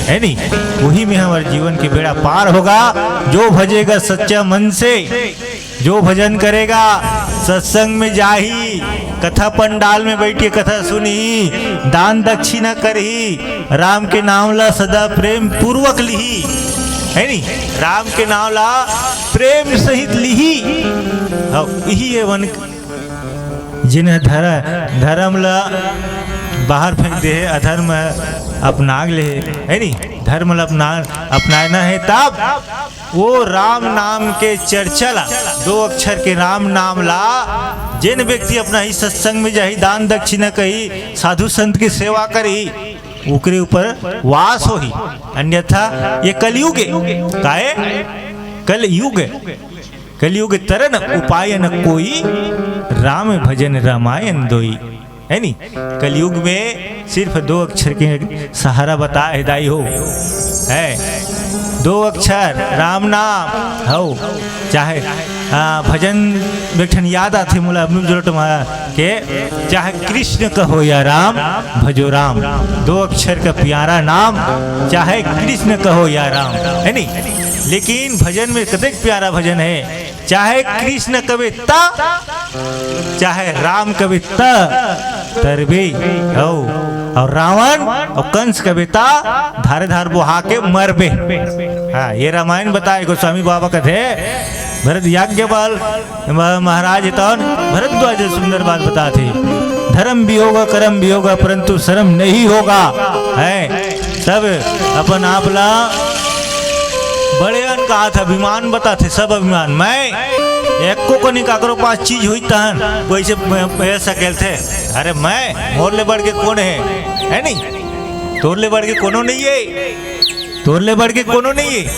हे नी? वही में हमर जीवन के बेड़ा पार होगा। जो भजेगा सच्चा मन से, जो भजन करेगा, सत्संग में जाही, कथा पंडाल में बैठ के कथा सुनही, दान दक्षिणा करही, राम के नाम ला सदा प्रेम पूर्वक लिही, हे नी? राम के नाम ला प्रेम सहित लिही।" हाँ, यही हे मन, जिन धर-, धर्म ला बाहर फेंक दे हे, अधर्म अपना ले हे, हे नी? धर्म ला अपना, अपनाना हे तब वो राम नाम के चर्चा ला, दो अक्षर के राम नाम ला, जेन व्यक्ति अपना ही सत्संग में जाही, दान दक्षिणा करही, साधु संत की सेवा करही, ओकरे ऊपर वास होही, अन्यथा ये कलयुग हे। काहे? कलयुग हे। कलयुग तरन उपाय न कोई, राम भजन रामायण दोई। हे नी? कलयुग में सिर्फ दो अक्षर के सहारा बताए हे दाई हो, हे दो अक्षर राम नाम हो, चाहे, आ, भजन में एक ठन याद आथे मोला, अमृत जोरट मा के, "चाहे कृष्ण कहो या राम, भजो राम, दो अक्षर का प्यारा नाम, चाहे कृष्ण कहो या राम," हे नी? लेकिन भजन में कतेक प्यारा भजन हे, चाहे कृष्ण कबे त, चाहे राम कबे त तरबे हो, अउ रावण अउ कंस कबे त धारे धार बोहा के मरबे। हाँ, ये रामायण बताए गोस्वामी बाबा कथे, भरत याज्ञवल्क्य म-, महाराज तौन भरद्वाज सुंदर बात बताथे, "धर्म भी होगा, कर्म भी होगा, परंतु शर्म नहीं होगा।" हे, सब अपन आप ला बड़े अन कहाथे, अभिमान बताथे, सब अभिमान। मैं एको कनी काकरो पास चीज होही तहन, वइसे म-, म-, सकेलथे, "अरे मैं, मोर ले बढ़ के कोन हे?" हे नी? तोर ले बढ़ के कोनो नहीं हे, तोर ले बढ़ के कोनो नहीं हे।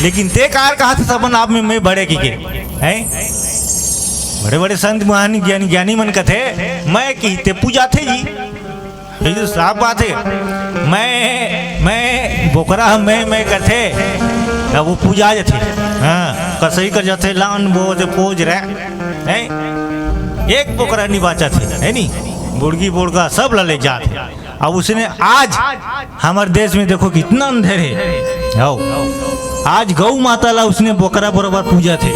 लेकिन ते कार कहाथे अपन आप में मैं बड़े कहिके, हैं? बड़े-बड़े संत महान ज्ञानी, ज्ञानी मन कथे, "मैं कहिथे पूजाथे जी।" ये तो साफ बात हे। मैं, मैं बोकरा, मैं, मैं कथे, अब वो पूजा जाथे। हाँ, कसई कर जाथे, लान बो जे पोज रहे, हैं? एक बोकरा नहीं बाचथे, हे नी? बुड़गी बोड़गा सब ला ले जाथे। अब उसने आज हमर देश में देखो कितना अंधेर हे। आओ। आज गौ माता ला उसने बोकरा बरोबर पूजाथे।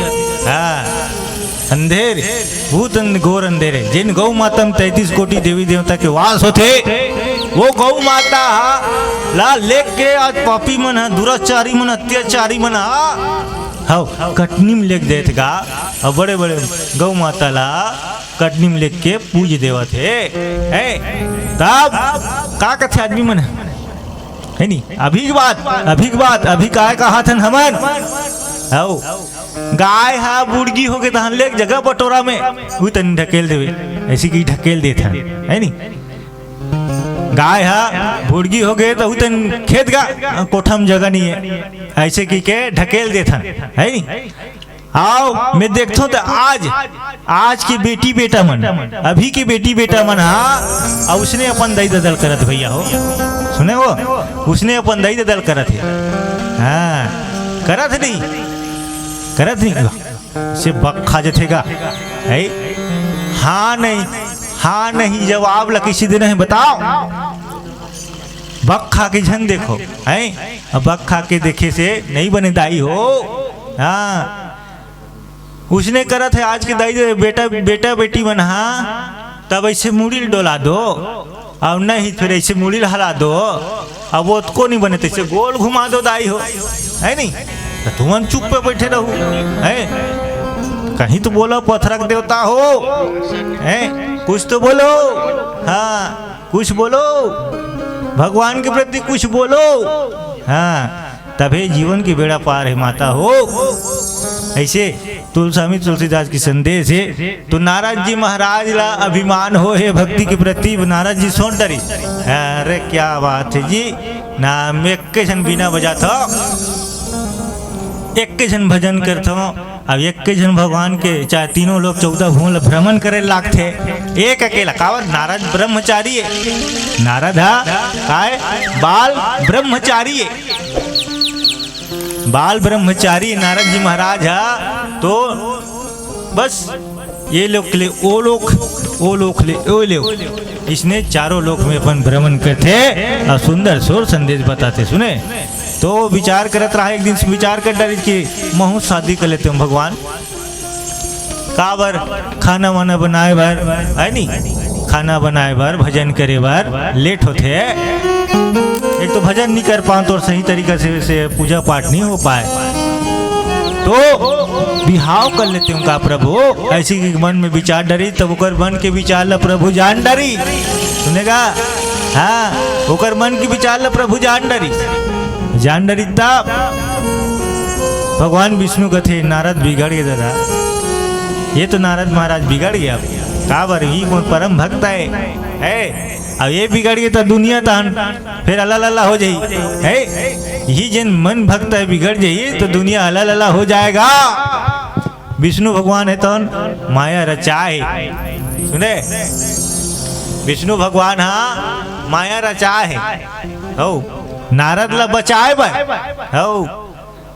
हाँ। अंधेर, बहुत अंध-, घोर अंधेर हे। जेन गौ माता में तैंतीस कोटि देवी देवता के वास होथे, वो गौ माता हा ला लेके आज पापी मन हा, दुराचारी मन, अत्याचारी मन हा, हव, कटनी में लेके देत गा। अब बड़े-बड़े गौ माता ला कटनी में लेके पूज देवत हे, हैं? तब का कथे आदमी मन, हे नी? अभी के बात, अभी के बात, अभी काय कहाथन हमन? हव, गाय हा बुड़गी होगे तहन ले एक जगह बटोरा में, उही तनी ढकेल देवे, ऐसे कि ढकेल देथन, हे नी? गाय हा बुड़गी होगे त उही तनी खेत गा, कोठा में जगह नहीं हे, ऐसे कि के ढकेल देथन, हे नी? आओ, मैं देखथों त आज, आज के बेटी बेटा मन, अभी के बेटी बेटा मन हा, अउ उसने अपन दाई ददा ल करत भैया हो, सुने हो, उसने अपन दाई ददा ल करत हे। हाँ, करत हे नहीं, करत नहीं, से बक खा जथे गा, है? हाँ नहीं, हाँ नहीं जवाब ल कइसे देना हे बताओ। बक खा के झन देखो, है? अब बक खा के देखे से नहीं बने दाई हो। हाँ, उसने करत हे आज के दाई दे-, बेटा, बेटा बेटी मन हा, तब ऐसे मुड़ी ल डोला दो, अउ नहीं फिर ऐसे मुड़ी ल हला दो, अब वो को नहीं बने, तैसे गोल घुमा दो दाई हो, है नहीं? त तुमन चुप पे बैठे रहू, है? कहीं तो बोलो, पथरक देवता हो, है? कुछ तो बोलो। हाँ, कुछ बोलो, भगवान के प्रति कुछ बोलो। हाँ, तभे जीवन के बेड़ा पार हे माता हो। ऐसे तुलसामी तुलसीदास के संदेश हे। तो नारद जी महाराज ला अभिमान हो हे भक्ति के प्रति, नारद जी सोच डरिस। अरे क्या बात हे जी, ना मैं एक झन बीना बजाथो, एक झन भजन करथो, अब एक झन भगवान के, चाहे तीनों लोक चौदह भुवन ल भ्रमण करे लागथे, एक अकेला। काबर? नारद ब्रह्मचारी हे। नारद हा काय? बाल ब्रह्मचारी हे। बाल ब्रह्मचारी नारद जी महाराज हा, तो बस ये लोक ले ओ लोक, ओ लोक ले ओ लोक, इसने चारों लोक में अपन भ्रमण करथे अउ सुंदर सोर संदेश बताथे। सुने तो विचार करत रहा, एक दिन विचार कर डारिस कि महूँ शादी कर लेते हूँ भगवान। काबर? खाना वाना बनाए बर, है नी? खाना बनाए बर, भजन करे बर लेट होथे। एक तो भजन नहीं कर पाओ तो सही तरीका से, से पूजा पाठ नहीं हो पाए। तो बिहाव कर लेते हूँ का प्रभु? ऐसी के मन में विचार डरिस, तब ओकर मन के विचार ला प्रभु जान डरिस। सुने गा? हाँ, ओकर मन के विचार ला प्रभु जान डरिस। जान डरिस तब भगवान विष्णु कथे, "नारद बिगड़ गे दादा, ये तो नारद महाराज बिगड़ गे। अब काबर, ये मोर परम भक्त हे, हे? अब ये बिगड़ गे त दुनिया तहन फिर अला लला हो जाही, हे? यही जेन मन भक्त हे बिगड़ जाही तो दुनिया अला लला हो जाएगा।" विष्णु भगवान हे तहन माया रचाए हे। सुने, विष्णु भगवान हा माया रचाए हे। हो, नारद ला बचाए बर। हो,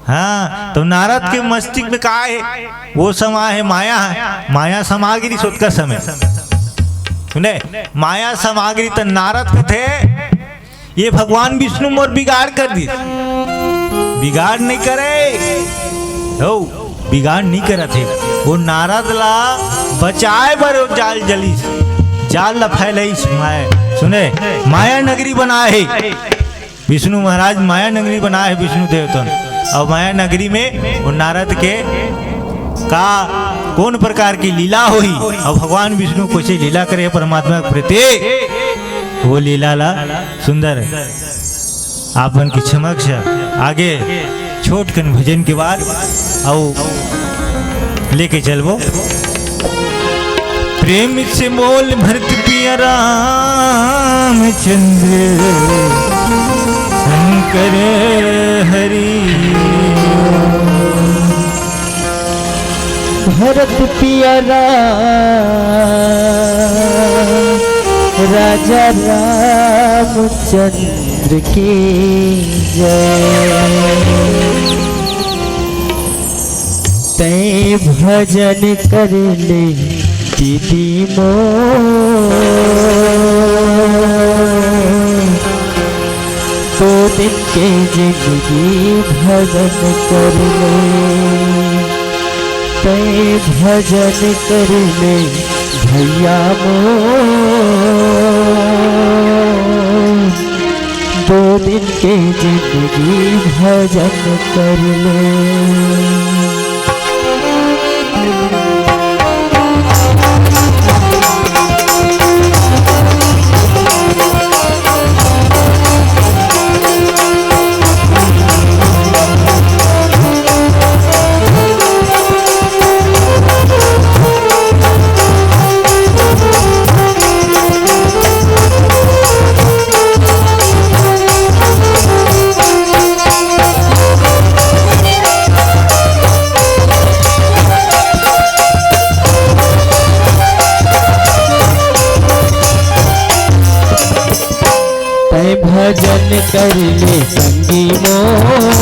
हाँ, तो नारद के मस्तिष्क में का हे? वो समा हे माया, माया समा गिरिस ओतका समय। सुने, माया समा गिरिस त नारद कथे, "ये भगवान विष्णु मोर बिगाड़ कर दिस।" बिगाड़ नहीं करे, हो, बिगाड़ नहीं करत हे। वो नारद ला बचाए बर वो जाल जलिस, जाल ला फैलइस माया। सुने, माया नगरी बनाए हे। विष्णु महाराज माया नगरी बनाए हे विष्णु देव तहन। अउ माया नगरी में वो नारद के का, कौन प्रकार की लीला होही, अउ भगवान विष्णु कइसे लीला करे हे परमात्मा के प्रति, वो लीला ला सुंदर आप मन के समक्ष आगे छोट कन भजन के बाद अउ लेके चलबो। प्रेम से बोल भरत पिया रामचंद्र शंकर हरि। भरत पिया राम, राजा रामचंद्र की जय। तैं भजन कर ले दीदी मोर, दो दिन के जिंदगी भजन कर ले। तैं भजन कर ले भैया मोर, दो दिन के जिंदगी भजन कर ले। भजन कर ले संगी मोर,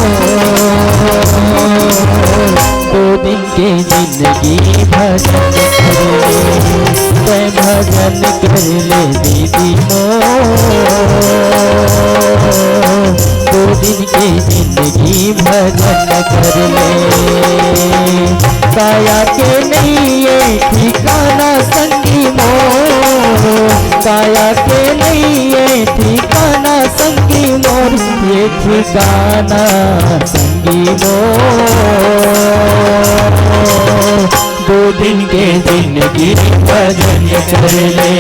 दो दिन के जिंदगी भजन कर ले। तैं भजन कर ले दीदी मोर, दो दिन के जिंदगी भजन कर ले। काया के नइये ठिकाना संगी मोर, काया के नइये ठिकाना संगी मोर, ये ठिकाना संगी मोर। दो दिन के जिंदगी भजन कर ले,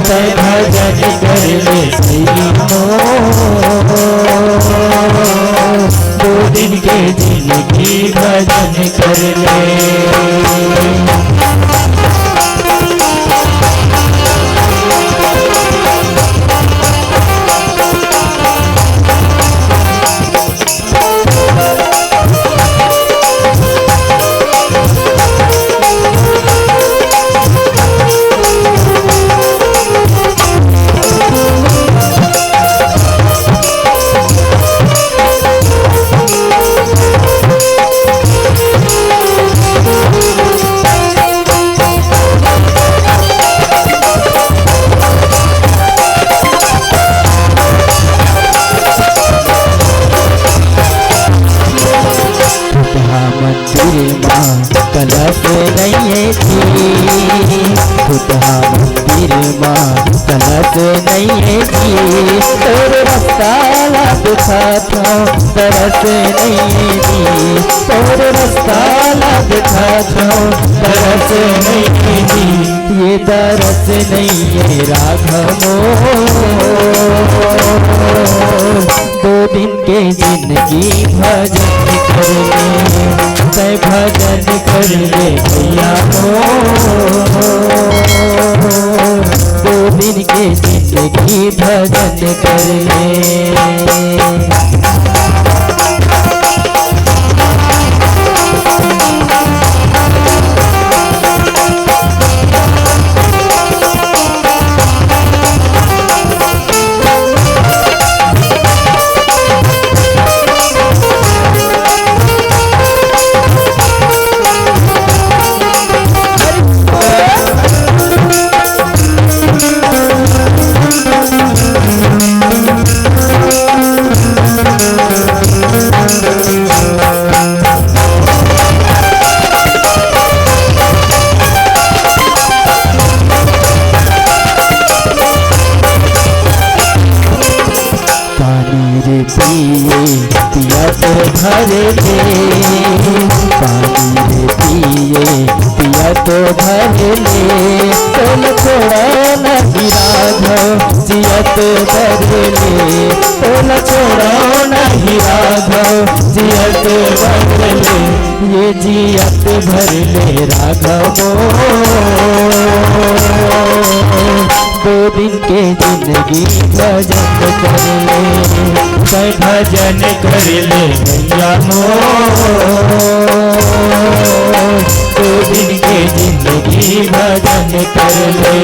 तैं भजन कर ले संगी मोर। दो दिन के जिंदगी भजन कर ले। खुटहा मंदिर मा कलश नइये जी, खुटहा मंदिर मा कलश नइये जी, तोर रस्ता ला देखत हँव तरस नइये जी, तोर रस्ता ला देखत हँव तरस नइये जी, ये तरस नइये राघव मोर। दो दिन के जिंदगी भजन कर ले, तैं भजन कर ले भैया मोर। दो दिन के जिंदगी भजन कर ले। पानी रे पिए पियत भर ले, पानी रे पिए पियत भर ले, तोला छोड़ा नहीं राघव जियत भर ले, तोला छोड़ा नहीं राघव जियत भर ले, ये जियत भर ले राघव मोर। दो दिन के जिंदगी भजन कर ले, तैं भजन कर ले भैया मोर। दो दिन के जिंदगी भजन कर ले।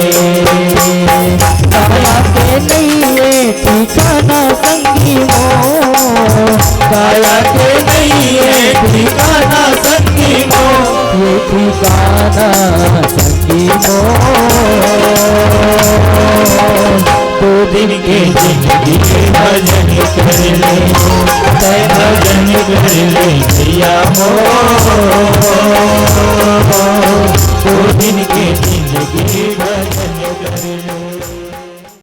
काया के नइये ठिकाना संगी मोर, काया के नइये ठिकाना संगी मोर, ये ठिकाना संगी मोर। दो दिन के जिंदगी भजन कर ले, तैं भजन कर ले भैया मोर। दो दिन के जिंदगी भजन कर ले।